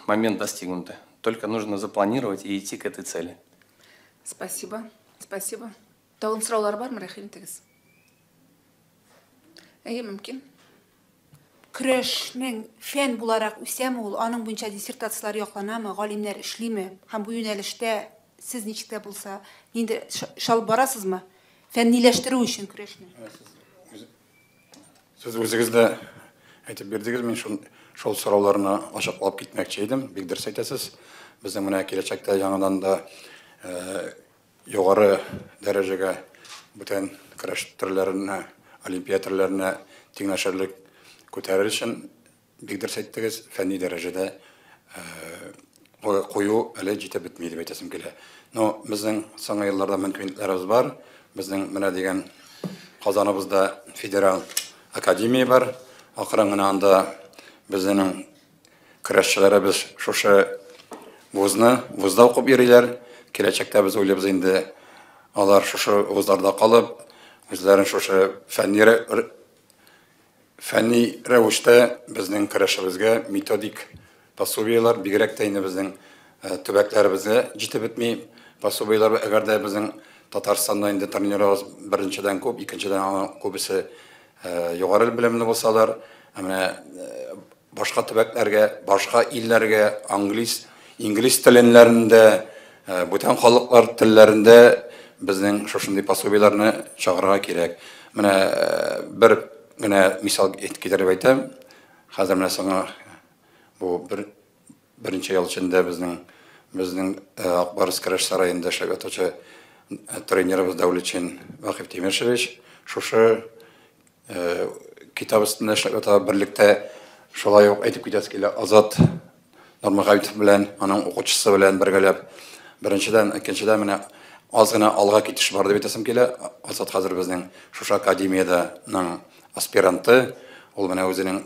момент достигнута. Только нужно запланировать и идти к этой цели. Спасибо. Спасибо. Тагын сораулар бармы, рәхим итегез. Әйе, мөмкин. Көрәшнең фән буларак үсәме ул, аның буенча диссертацияләр якланамы, галимнәр эшлиме? Һәм бу юнәлештә сез ничек тә булса, нинди эш алып барасызмы? Фәнниләштерү өчен көрәшне. Сез үзегез дә әйтеп бирдегез, мин шул сорауларны ачыклап китмәкче идем. Бик дөрес әйтәсез. Безнең менә киләчәктә яңадан да югары дәрәҗәгә бүтән көрәш төрләренә, олимпия төрләренә тиңләшерлек күтәрер өчен, бик дөрес әйттегез, фәнни дәрәҗәдә кую әле җитеп бетми дип әйтәсем килә. Но безнең соңгы елларда мөмкинлекләребез бар. Безнең менә дигән Казаныбызда федераль академия бар. Акрын гына анда безнең көрәшчеләребез шушы вузда укып йөриләр. Киләчәктә без уйлыйбыз инде, алар шушы вузларда калып, үзләрен шушы фәнни рәвештә безнең көрәшебезгә методик пособиелар, бигрәк тә инде безнең төбәкләребезгә җитеп бетми пособиелар. Әгәр дә безнең Татарстанда инде тренерыбыз беренчедән күп, икенчедән аның күбесе югары белемле булсалар, ә менә башка төбәкләргә, башка илләргә инглиз теленнәрендә, бүтән халыклар телләрендә безнең шушындый пособиеларны чыгарырга кирәк. Менә бер генә мисал китереп әйтәм. Хәзер менә соңгы бу беренче ел эчендә безнең Ак Барс көрәш сараенда эшләп ятучы тренерыбыз Дәүләтшин Вахиф Тимершевич шушы китап өстендә эшләп ята. Берлектә шулай ук әйтеп китәсе килә, Азат Нурмөхәммәтов белән, аның укучысы белән бергәләп. Беренчедән, икенчедән менә аз гына алга китеш бар дип әйтәсем килә. Азат хәзер безнең шушы академиядәнең аспиранты. Ул менә үзенең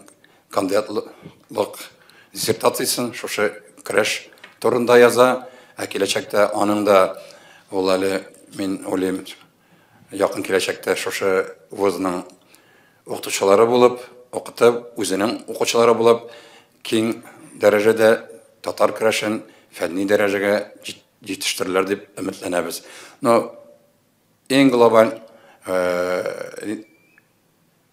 кандидатлык диссертациясен шушы көрәш турында яза. Ә киләчәктә аның да ул әле, мин уйлыйм, якын киләчәктә шушы вузның укытучылары булып, укытып, үзенең укучылары булып, киң дәрәҗәдә татар көрәшен фәнни дәрәҗәгә җитештерерләр дип өметләнәбез. Но иң глобаль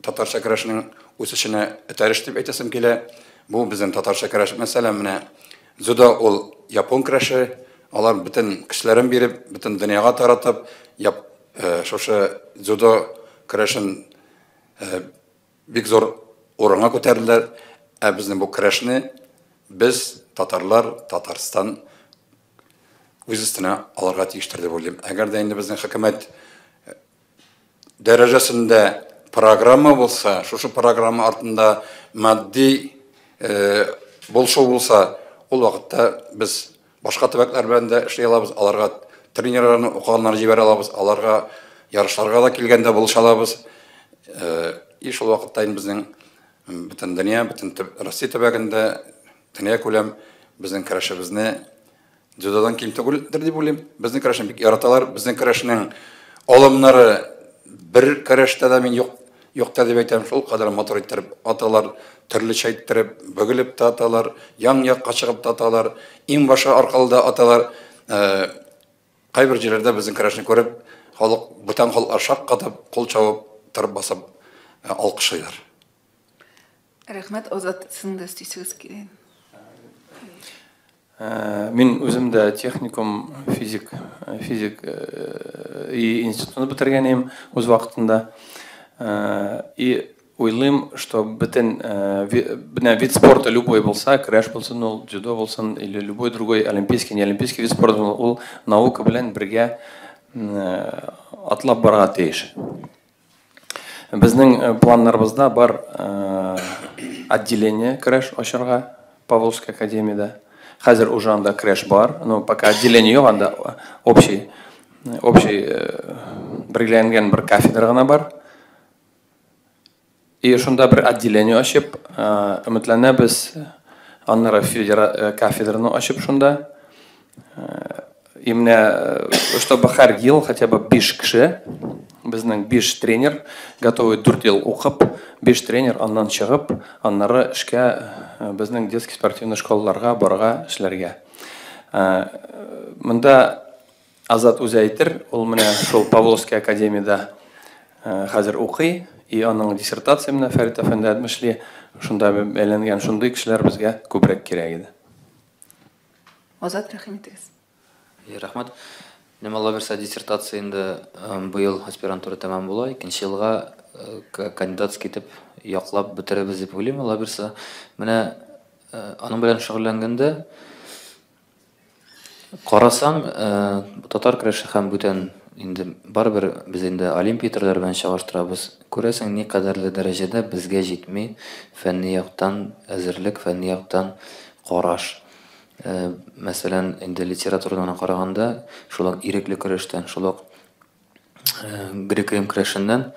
татарча көрәшнең үсешенә этәреш дип әйтәсем килә. Бу безнең татарча көрәш, мәсәлән, менә дзюдо ул япон көрәше, алар бөтен көчләрен биреп, бөтен дөньяга таратып, шушы дзюдо көрәшен бик зур урынга күтәрделәр. Ә безнең бу көрәшне без, татарлар, Татарстан үз өстенә алырга тиештер дип уйлыйм. Әгәр дә инде безнең хөкүмәт дәрәҗәсендә программа булса, шушы программа артында матди булышу булса, ул вакытта без башка төбәкләр белән дә эшли алабыз, аларга тренерларны, укыганнарны җибәрә алабыз, аларга ярышларга да килгәндә булыша алабыз. И шул вакытта инде безнең бөтен дөнья, бөтен Россия төбәгендә, дөнья күләм безнең көрәшебезне дзюдодан ким түгелдер дип уйлыйм. Безнең көрәшне бик яраталар. Безнең көрәшнең алымнары бер көрәштә дә мин юк та дип әйтәм. Шул кадәр матур иттереп аталар, төрлечә иттереп, бөгелеп тә аталар, яң якка чыгып та аталар, иң башы аркылы да аталар. Кайбер җирләрдә безнең көрәшне күреп, халык, бүтән халыклар шаккатып, кул чабып, торып басып, алкышлыйлар. Рәхмәт, Азат, сезнең дә өстисегез килә. Мин үзем дә техникум физик и институтны бетергән идем үз вакытында. И уйлыйм, что бөтен менә вид спорта любой булса, көрәш булсын, ул дзюдо булсын или любой другой олимпийский, не олимпийский вид спорта, ул наука белән бергә атлап барырга тиеш. Безнең планнарыбызда бар отделение көрәш ачарга Поволжской академияда. Хәзер уже анда көрәш бар, но пока отделение юк, анда общий берләнгән бер кафедра гына бар. И шунда бер отделение ачып, өметләнәбез, аннары кафедраны ачып шунда. И менә, чтобы һәр ел хотя бы 5 кеше, безнең 5 тренер, готовый 4 ел укып, 5 тренер аннан чыгып, аннары эшкә безнең детский спортивный школаларга барырга, эшләргә. Монда Азат үзе әйтер, ул менә шул Павловский академиядә хәзер укый, и аның диссертация менә Фәрит әфәнде әйтмешли, шунда бәйләнгән шундый кешеләр безгә күбрәк кирәк иде. Азат, рәхим итегез. Рәхмәт. Минем, Алла бирсә, диссертация инде быел аспирантура тәмам була, икенче елга кандидатский итеп яклап бетерәбез дип уйлыйм, Алла бирсә. Менә аның белән шөгыльләнгәндә карасаң, татар көрәше һәм бүтән инде барыбер без инде олимпия төрләре белән чагыштырабыз. Күрәсең, никадәрле дәрәҗәдә безгә җитми фәнни яктан әзерлек, фәнни яктан караш. Мәсәлән, инде литературадан караганда, шул ук ирекле көрәштән, шул ук грек-рим көрәшеннән,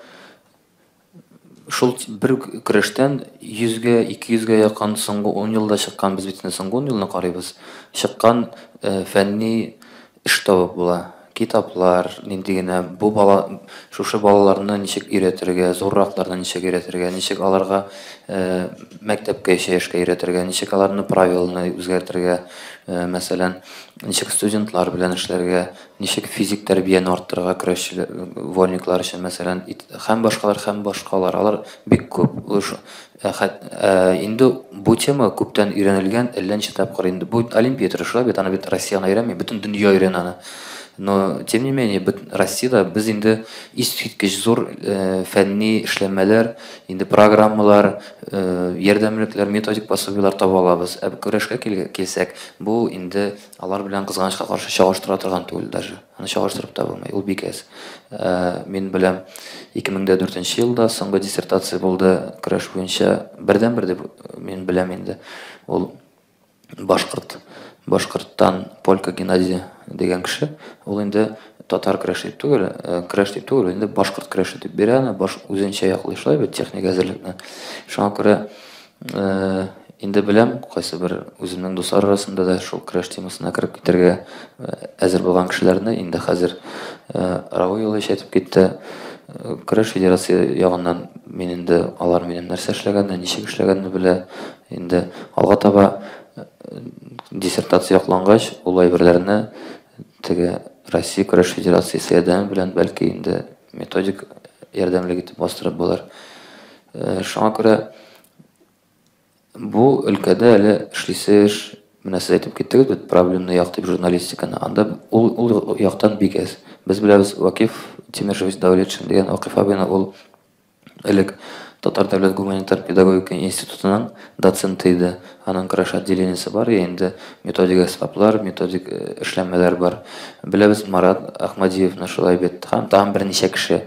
шул бер көрәштән 100гә, 200гә якын соңгы 10 елда чыккан, без бит инде соңгы 10 елны карыйбыз, чыккан фәнни эш табып була. Китаплар, нинди генә бу бала, шушы балаларны ничек өйрәтергә, зурракларны ничек өйрәтергә, ничек аларга мәктәпкәчә яшькә өйрәтергә, ничек аларны правиланы үзгәртергә, мәсәлән, ничек студентлар белән эшләргә, ничек физик тәрбияне арттырырга көрәшчеләр, вольниклар өчен, мәсәлән, һәм башкалар, һәм башкалар. Алар бик күп. Инде бу тема күптән өйрәнелгән, әллә ничә тапкыр инде. Бу олимпия төре шулай бит, аны бит Россия гына өйрәнми, бөтен дөнья өйрәнә аны. Но, тем не менее, Россиядә без инде искиткеч зур фәнни эшләнмәләр, инде программалар, ярдәмлекләр, методик пособиеләр таба алабыз. Ә көрәшкә килсәк, бу инде алар белән кызганычка каршы чагыштыра торган түгел даже. Аны чагыштырып та булмый, ул бик әз. Мин беләм, 2004 елда соңгы диссертация булды көрәш буенча, бердәнбер дип мин беләм инде. Ул Башкорттан Полька Геннадий дигән кеше, ул инде татар көрәше дип түгел, көрәш дип түгел, инде башкорт көрәше дип бирә аны, баш үзенчә яклый шулай бит техник әзерлекне. Шуңа күрә инде беләм, кайсы бер үземнең дуслар арасында да шул көрәш темасына кереп китәргә әзер булган кешеләрне инде хәзер Равил Юлыч әйтеп китте. Көрәш федерация ягыннан мин инде алар минем нәрсә эшләгәнне, ничек эшләгәнне белә. Инде алга таба диссертация яклангач, ул әйберләрне теге Россия көрәш федерациясе ярдәме белән бәлки инде методик ярдәмлек итеп бастырып булыр. Шуңа күрә бу өлкәдә әле эшлисе эш, менә сез әйтеп киттегез бит, проблемный як дип журналистиканы, анда ул яктан бик әз. Без беләбез, Вакиф Тимершевич Давлетшин дигән Вакиф абыйны, ул элек Татар дәүләт гуманитар педагогика институтының доценты иде. Аның көрәш отделениесе бар, инде методик әсбаплар, методик эшләнмәләр бар. Беләбез Марат Ахмадиевны шулай бит, һәм тагын берничә кеше.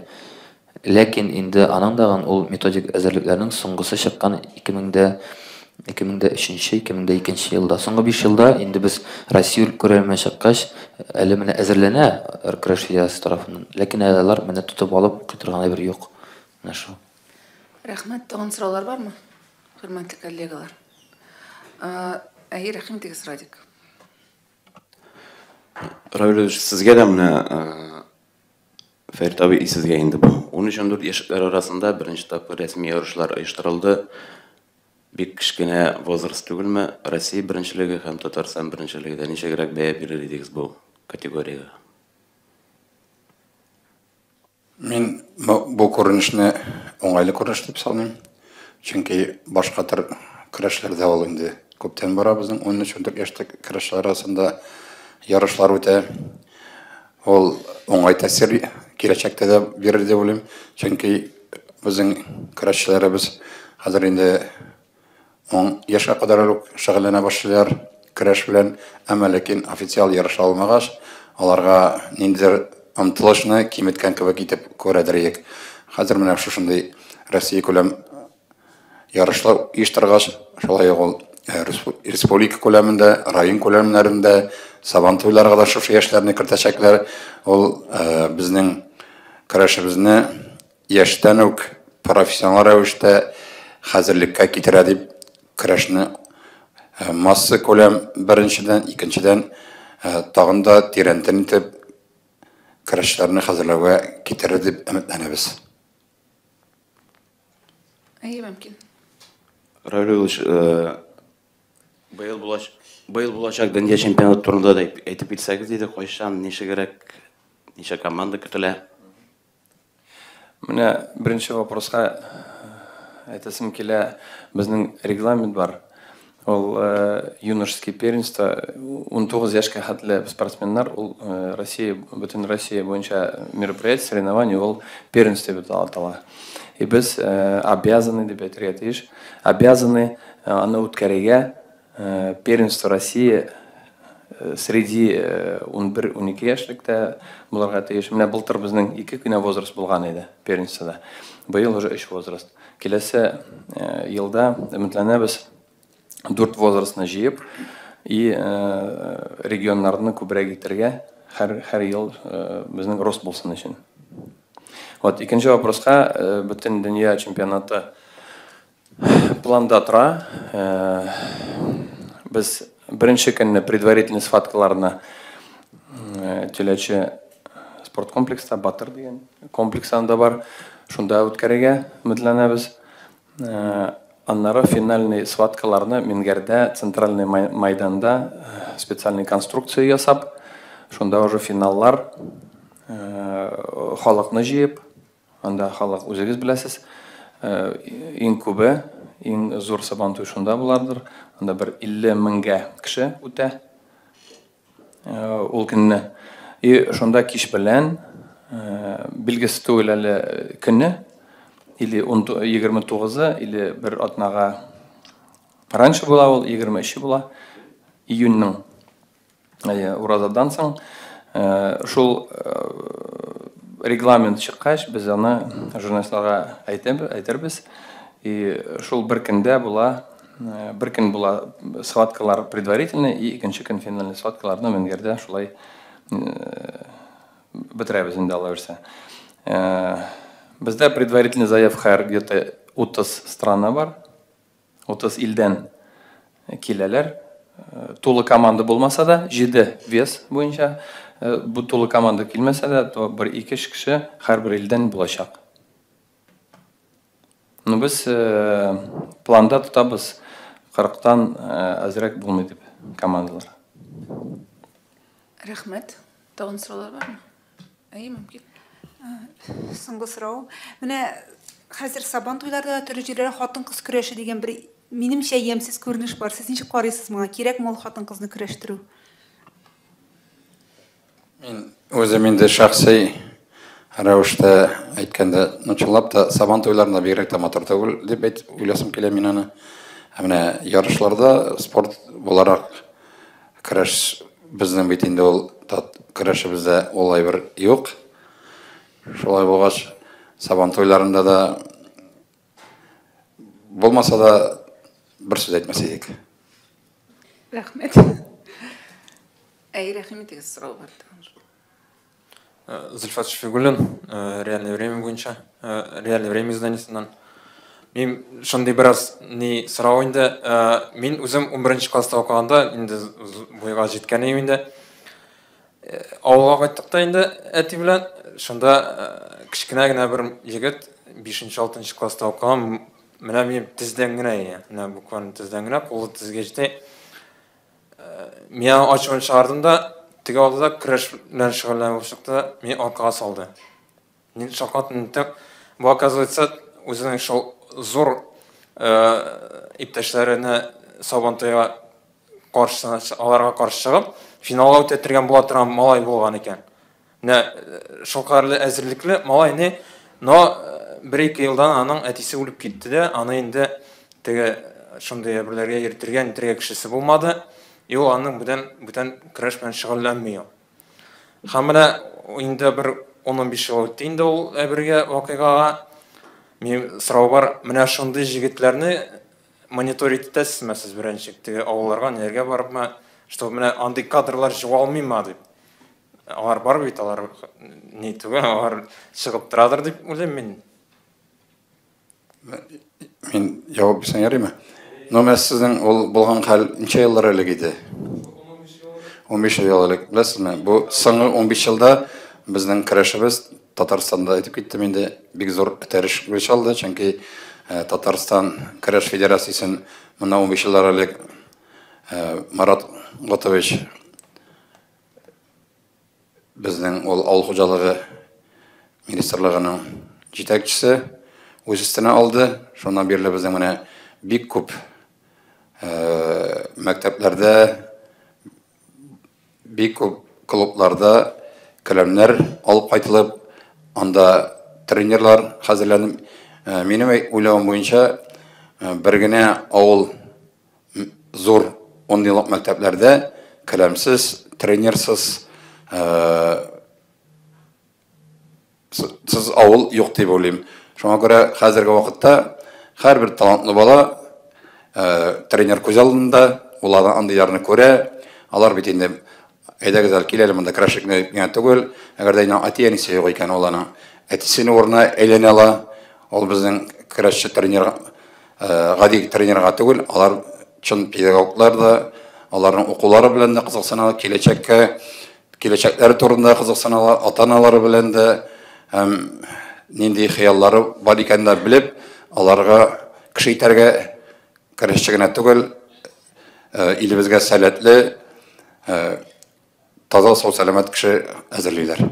Ләкин инде аның дагын ул методик әзерлекләрнең соңгысы чыккан 2003, 2002 елда. Соңгы 5 елда инде без Россия күләменә чыккач, әле менә әзерләнә көрәш федерациясе тарафыннан. Ләкин әле алар менә тотып алып укый торган әйбер юк. Менә шул. Рәхмәт. Тагын сораулар бармы? Хөрмәтле коллегалар. Әйе, рәхим итегез, Радик. Равил Ильич, сезгә дә менә Фәрит абый, сезгә инде бу 13-14 яшьләр арасында беренче тапкыр рәсми ярышлар оештырылды. Бик кечкенә возраст түгелме? Россия беренчелеге һәм Татарстан беренчелеге дә ничегрәк бәя бирер идегез бу категориягә? Мин бу күренешне уңайлы күренеш дип саныйм. Чөнки башка төр көрәшләрдә ул инде күптән бара, безнең 13-14 яшьтәге көрәшчеләр арасында ярышлар үтә. Ул уңай тәэсир киләчәктә дә бирер дип уйлыйм. Чөнки безнең көрәшчеләребез хәзер инде 10 яшькә кадәр үк шөгыльләнә башлыйлар көрәш белән, әмма ләкин официаль ярыш алмагач, аларга ниндидер омтылышны киметкән кебек итеп күрәдер идек. Хәзер менә шушындый Россия күләм ярышлар оештыргач, шулай ук ул республика күләмендә, район күләмнәрендә Сабан туйларга да шушы яшьләрне кертәчәкләр. Ул безнең көрәшебезне яшьтән үк профессионал рәвештә хәзерлеккә китерә дип көрәшне масса күләм беренчедән, икенчедән тагын да тирәнтен итеп көрәшчеләрне хәзерләүгә китерер дип өметләнәбез. Әйе, мөмкин. Равил Ильич, быел Быел булачак, быел булачак дөнья чемпионаты турында да әйтеп китсәгез иде, кайчан, ничегрәк, ничә команда көтелә? Менә беренче вопроска әйтәсем килә, безнең регламент бар. Ул юношеский первенство 19 яшькә хәтле спортсменнар, ул Россия, бөтен Россия буенча мероприятие, соревнование, ул первенство дип атала. И без обязаны дип әйтергә тиеш, обязаны аны үткәрергә первенство России среди 11-12 яшьлектә булырга тиеш. Менә былтыр безнең ике генә возраст булган иде первенствода. Быел уже өч возраст. Киләсе елда өметләнәбез дүрт возрастны җыеп и регионнарны күбрәк итәргә һәр ел безнең рост булсын өчен. Вот икенче вопроска бөтен дөнья чемпионаты планда тора. Без беренче көнне предварительный схваткаларны Теләче спорткомплекста Батыр дигән комплекс анда бар. Шунда үткәрергә өметләнәбез. Аннары финальный схваткаларны Мингәрдә центральный майданда специальный конструкция ясап, шунда уже финаллар халыкны җыеп, анда халык үзегез беләсез, иң күбе, иң зур сабантуй шунда буладыр. Анда бер 50 меңгә кеше үтә ул көнне. И шунда кич белән билгесез түгел әле көне, или 29-ы, или бер атнага раньше була ул, 23 була, июньнең уразадан соң. Шул регламент чыккач, без аны журналистларга әйтербез. И шул бер көндә була, бер көн була схваткалар предварительный и икенче көн финальный схваткаларны Менгәрдә шулай бетерәбез инде Алла бирсә. Бездә предварительный заявка где-то 30 страна бар. 30 илдән киләләр. Тулы команда булмаса да, 7 вес буенча бу тулы команда килмәсә дә, то бер ике кеше һәрбер илдән булачак. Ну без планда тотабыз 40-тан әзрәк булмый дип командалар. Рәхмәт. Тагын сораулар бармы? Әйе, мөмкин. Соңгы сорау. Менә хәзер Сабан туйларда да төрле җирләрдә хатын-кыз көрәше дигән бер минемчә ямьсез күренеш бар. Сез ничек карыйсыз моңа? Кирәкме ул хатын-кызны көрәштерү? Мин үзем инде шәхси рәвештә әйткәндә, ну чынлап та Сабан туйларында бигрәк тә матур түгел дип әйт уйласым килә мин аны. Ә менә ярышларда спорт буларак көрәш безнең бит инде ул көрәшебездә ул әйбер юк. Шулай булгач, Сабан туйларында да булмаса да бер сүз әйтмәс идек. Рәхмәт. Әй, рәхим итегез, сорау бар. Зульфат Шфигуллин, «Реальное время» буенча, «Реальное время» изданиесеннән. Мин шундый бераз ни сорау инде. Мин үзем 11 класста укыганда, инде буйга җиткән идем инде. Авылга кайттык та инде әти белән. Шунда кечкенә генә бер егет 5-6 класста укыган, менә минем тездән генә иде. Менә буквально тездән генә, кулы тезгә җитә. Мин аны ачуын чыгардым да, теге алды да көрәш белән шөгыльләнеп чыкты, мине аркага салды. Мин шаккаттым. Бу, оказывается, үзенең шул зур иптәшләренә Сабантуйга каршысына аларга каршы чыгып, финалга үтә торган була торган малай булган икән. Менә шулкадәрле әзерлекле малай ни, но бер-ике елдан аның әтисе үлеп китте дә, аны инде теге шундый әйберләргә йөртергә, нитергә кешесе булмады. И ул аның бүтән бүтән көрәш белән шөгыльләнми ул. Һәм менә инде бер 10-15 ел үтте инде ул әйбергә, вакыйгага. Минем сорау бар, менә шундый җегетләрне мониторить итәсезме сез беренче теге авылларга, ниләргә барыпмы, чтобы менә андый кадрлар югалмыймы дип. Алар бар бит, алар ни түгел, алар чыгып торадыр дип уйлыйм мин. Мин җавап бирсәң ярыймы? Ну, менә сезнең ул булган хәл ничә еллар элек иде? 15 ел элек, беләсезме? Бу соңгы 15 елда безнең көрәшебез Татарстанда әйтеп киттем инде, бик зур этәреш көч алды, чөнки Татарстан көрәш федерациясен моннан 15 еллар элек Марат Готович безнең ул авыл хуҗалыгы министрлыгының җитәкчесе үз өстенә алды. Шуннан бирле безнең менә бик күп мәктәпләрдә, бик күп клубларда келәмнәр алып кайтылып, анда тренерлар хәзерләнеп, минем уйлавым буенча, бер генә авыл зур 10 еллык мәктәпләрдә келәмсез, тренерсыз сыз авыл юк дип уйлыйм. Шуңа күрә хәзерге вакытта һәрбер талантлы бала тренер күз алдында, ул андыйларны күрә. Алар бит инде әйдәгез әле кил әле монда көрәшлекне генә түгел, әгәр дә инде әти-әнисе юк икән, ул аның әтисенең урынына әйләнә ала. Ул безнең көрәшче тренер, гади тренерга түгел, алар чын педагоглар да, аларның укулары белән дә кызыксыналар, киләчәккә, киләчәкләре турында кызыксыналар, ата-аналары белән дә һәм нинди хыяллары бар икәнен дә белеп, аларга кеше итәргә көрәшче генә түгел, илебезгә сәләтле, таза, сау, сәламәт кеше әзерлиләр.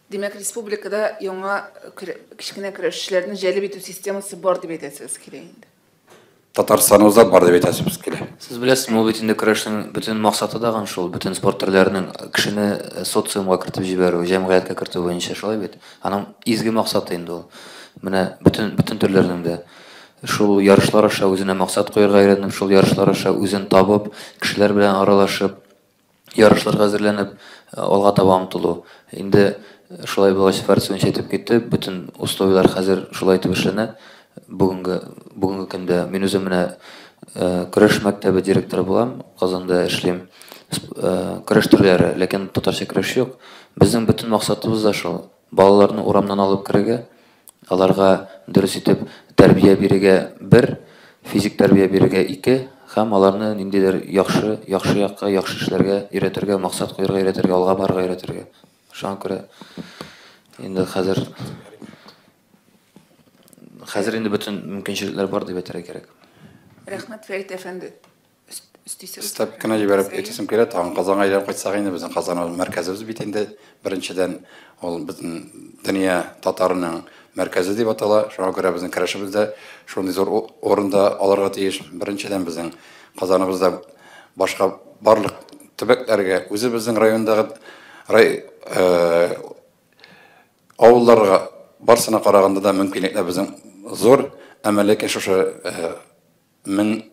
Димәк, республикада яңа кечкенә көрәшчеләрне җәлеп итү системасы бар дип әйтәсегез килә инде. Татарстаныбызда бар дип әйтәсебез килә. Сез беләсезме, ул бит инде көрәшнең бөтен максаты дагын шул, бөтен спорт төрләренең кешене социумга кертеп җибәрү, җәмгыятькә кертү буенча, шулай бит. Аның изге максаты инде ул. Менә бөтен төрләрнең дә шул ярышлар аша үзенә максат куярга өйрәнеп, шул ярышлар аша үзен табып, кешеләр белән аралашып, ярышларга әзерләнеп, алга таба омтылу. Инде шулай булгач, Фәрит Суинч әйтеп китте, бөтен условияләр хәзер шулай итеп эшләнә. Бүгенге көндә мин үзем менә көрәш мәктәбе директоры булам, Казанда эшлим. Көрәш төрләре, ләкин татарча көрәш юк. Безнең бөтен максатыбыз да шул: балаларны урамнан алып керергә, аларга дөрес итеп тәрбия бирергә бер, физик тәрбия бирергә ике, һәм аларны ниндидер яхшы, яхшы якка, яхшы эшләргә өйрәтергә, максат куярга өйрәтергә, алга барырга өйрәтергә. Шуңа күрә инде хәзер инде бөтен мөмкинчелекләр бар дип әйтергә кирәк. Рәхмәт, Фәрит әфәнде. Өстисегез. Өстәп кенә җибәреп әйтәсем килә, тагын Казанга әйләнеп кайтсак инде, безнең Казан ул мәркәзебез бит инде. Беренчедән, ул бөтен дөнья татарының мәркәзе дип атала. Шуңа күрә безнең көрәшебез дә шундый зур урында алырга тиеш. Беренчедән, безнең Казаныбызда башка барлык төбәкләргә, үзебезнең райондагы авылларга барсына караганда да мөмкинлекләр безнең зур, әмма ләкин шушы 1000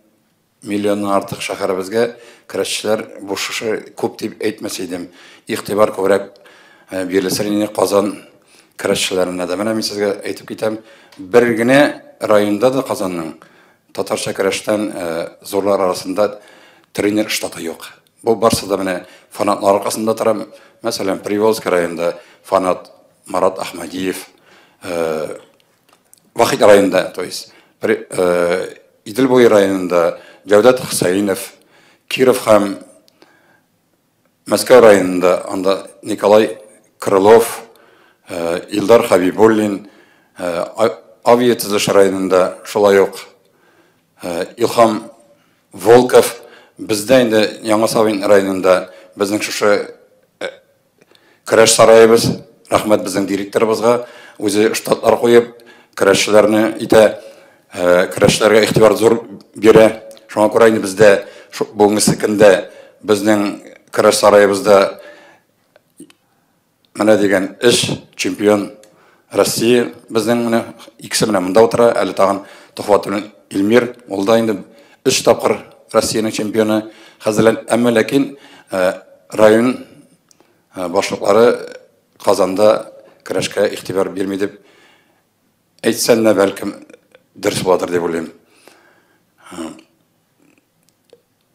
миллионнан артык шәһәребезгә көрәшчеләр бу шушы күп дип әйтмәс идем. Игътибар күбрәк бирелсен инде Казан көрәшчеләренә дә. Менә мин сезгә әйтеп китәм, бер генә районда да Казанның татарча көрәштән зурлар арасында тренер штаты юк. Бу барсы да менә фанатлар аркасында тора. Мәсәлән, Приволжск районында фанат Марат Ахмадиев, Вахит районында, то есть Идел буе районында Җәүдәт Хөсәенов, Киров һәм Мәскәү районында анда Николай Крылов, Илдар Хабибуллин, Авиатөзелеш районында шулай ук Илһам Волков, бездә инде Яңа Савин районында безнең шушы көрәш сараебыз, рәхмәт безнең директорыбызга, үзе штатлар куеп, көрәшчеләрне итә, көрәшчеләргә игътибар зур бирә. Шуңа күрә инде бездә бүгенге көндә безнең көрәш сараебызда менә дигән эш чемпион Россия безнең менә икесе менә монда утыра, әле тагын Төхвәтуллин Илмир, ул да инде 3 тапкыр Россиянең чемпионы хәзерлән, әмма ләкин район башлыклары Казанда көрәшкә игътибар бирми дип әйтсәм дә, бәлкем дөрес буладыр дип уйлыйм.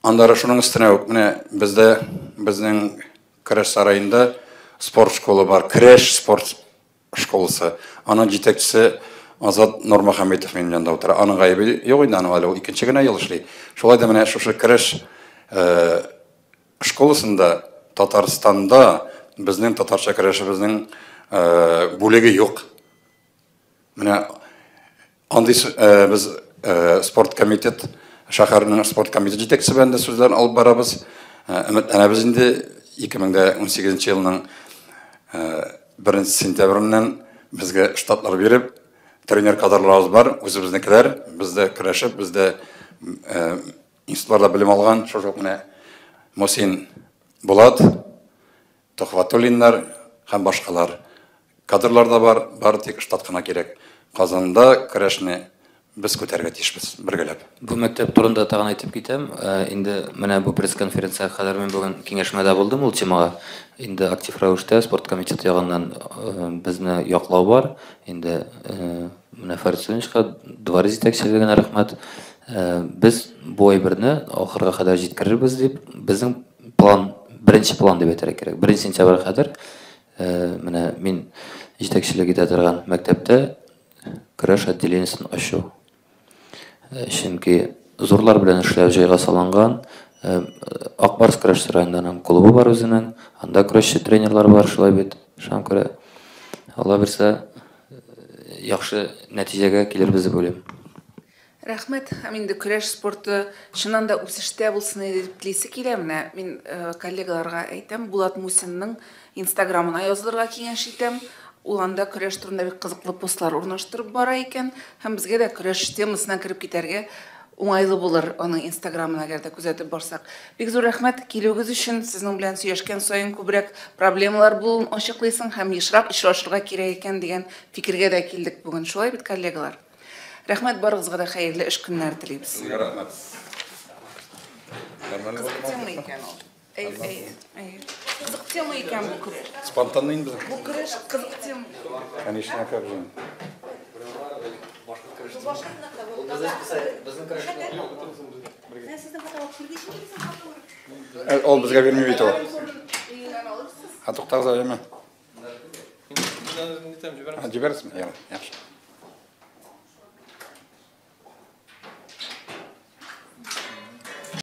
Аннары шуның өстенә үк менә бездә безнең көрәш сараенда спорт школы бар, көрәш спорт школасы. Аның җитәкчесе Азат Нурмөхәммәтов минем янында утыра. Аның гаебе юк инде, аның әле ул икенче генә ел эшли. Шулай да менә шушы көрәш школасында Татарстанда безнең татарча көрәшебезнең бүлеге юк. Менә андый без спорт комитет Шәһәрнең спорт комитеты җитәкчесе белән дә сүзләр алып барабыз. Өметләнәбез инде 2018 елның 1 сентябреннән безгә штатлар биреп, тренер кадрларыбыз бар, үзебезнекеләр, бездә көрәшеп, бездә институтларда белем алган, шушы ук менә Мусин Булат, Төхвәтуллиннар һәм башкалар. Кадрлар да бар, бары тик штат кына кирәк. Казанда көрәшне без күтәрергә тиешбез, бергәләп. Бу мәктәп турында тагын әйтеп китәм. Инде менә бу пресс-конференциягә кадәр мин бүген киңәшмәдә булдым ул темага. Инде актив рәвештә спорт комитеты ягыннан безне яклау бар. Инде менә Фәрит Сөләймановичка, дворец җитәкчелегенә рәхмәт. Без бу әйберне ахырга кадәр җиткерербез дип, безнең план, беренче план дип әйтергә кирәк. 1 сентябрьгә кадәр менә мин җитәкчелек итә торган мәктәптә көрәш отделениесен ачу. Чөнки зурлар белән эшләү җайга салынган. Ак Барс көрәш сараенда аның клубы бар үзенең. Анда көрәшче тренерлар бар, шулай бит. Шуңа күрә Алла бирсә, яхшы нәтиҗәгә килербез дип уйлыйм. Рәхмәт. Һәм инде көрәш спорты чыннан да үсештә булсын иде дип телисе килә. Менә мин коллегаларга әйтәм, Булат Мусинның Инстаграмына язылырга киңәш итәм. Ул анда көрәш турында бик кызыклы постлар урнаштырып бара икән. Һәм безгә дә көрәш темасына кереп китәргә уңайлы булыр аның Инстаграмына әгәр дә күзәтеп барсак. Бик зур рәхмәт килүегез өчен. Сезнең белән сөйләшкән саен күбрәк проблемалар булуын ачыклыйсың һәм ешрак очрашырга кирәк икән дигән фикергә дә килдек бүген. Шулай бит, коллегалар? Рәхмәт, барыгызга да хәерле эш көннәре телибез. Сезгә рәхмәт. Кызык тема икән ул. Әй, әй, әй. Кызык тема икән бу көрәш. Спонтанный инде. Бу көрәш кызык тема. Конечно, как же. Ул безгә бирми бит ул. Ә туктагыз әле, әйме? Җибәрәсезме? Ярар, яхшы.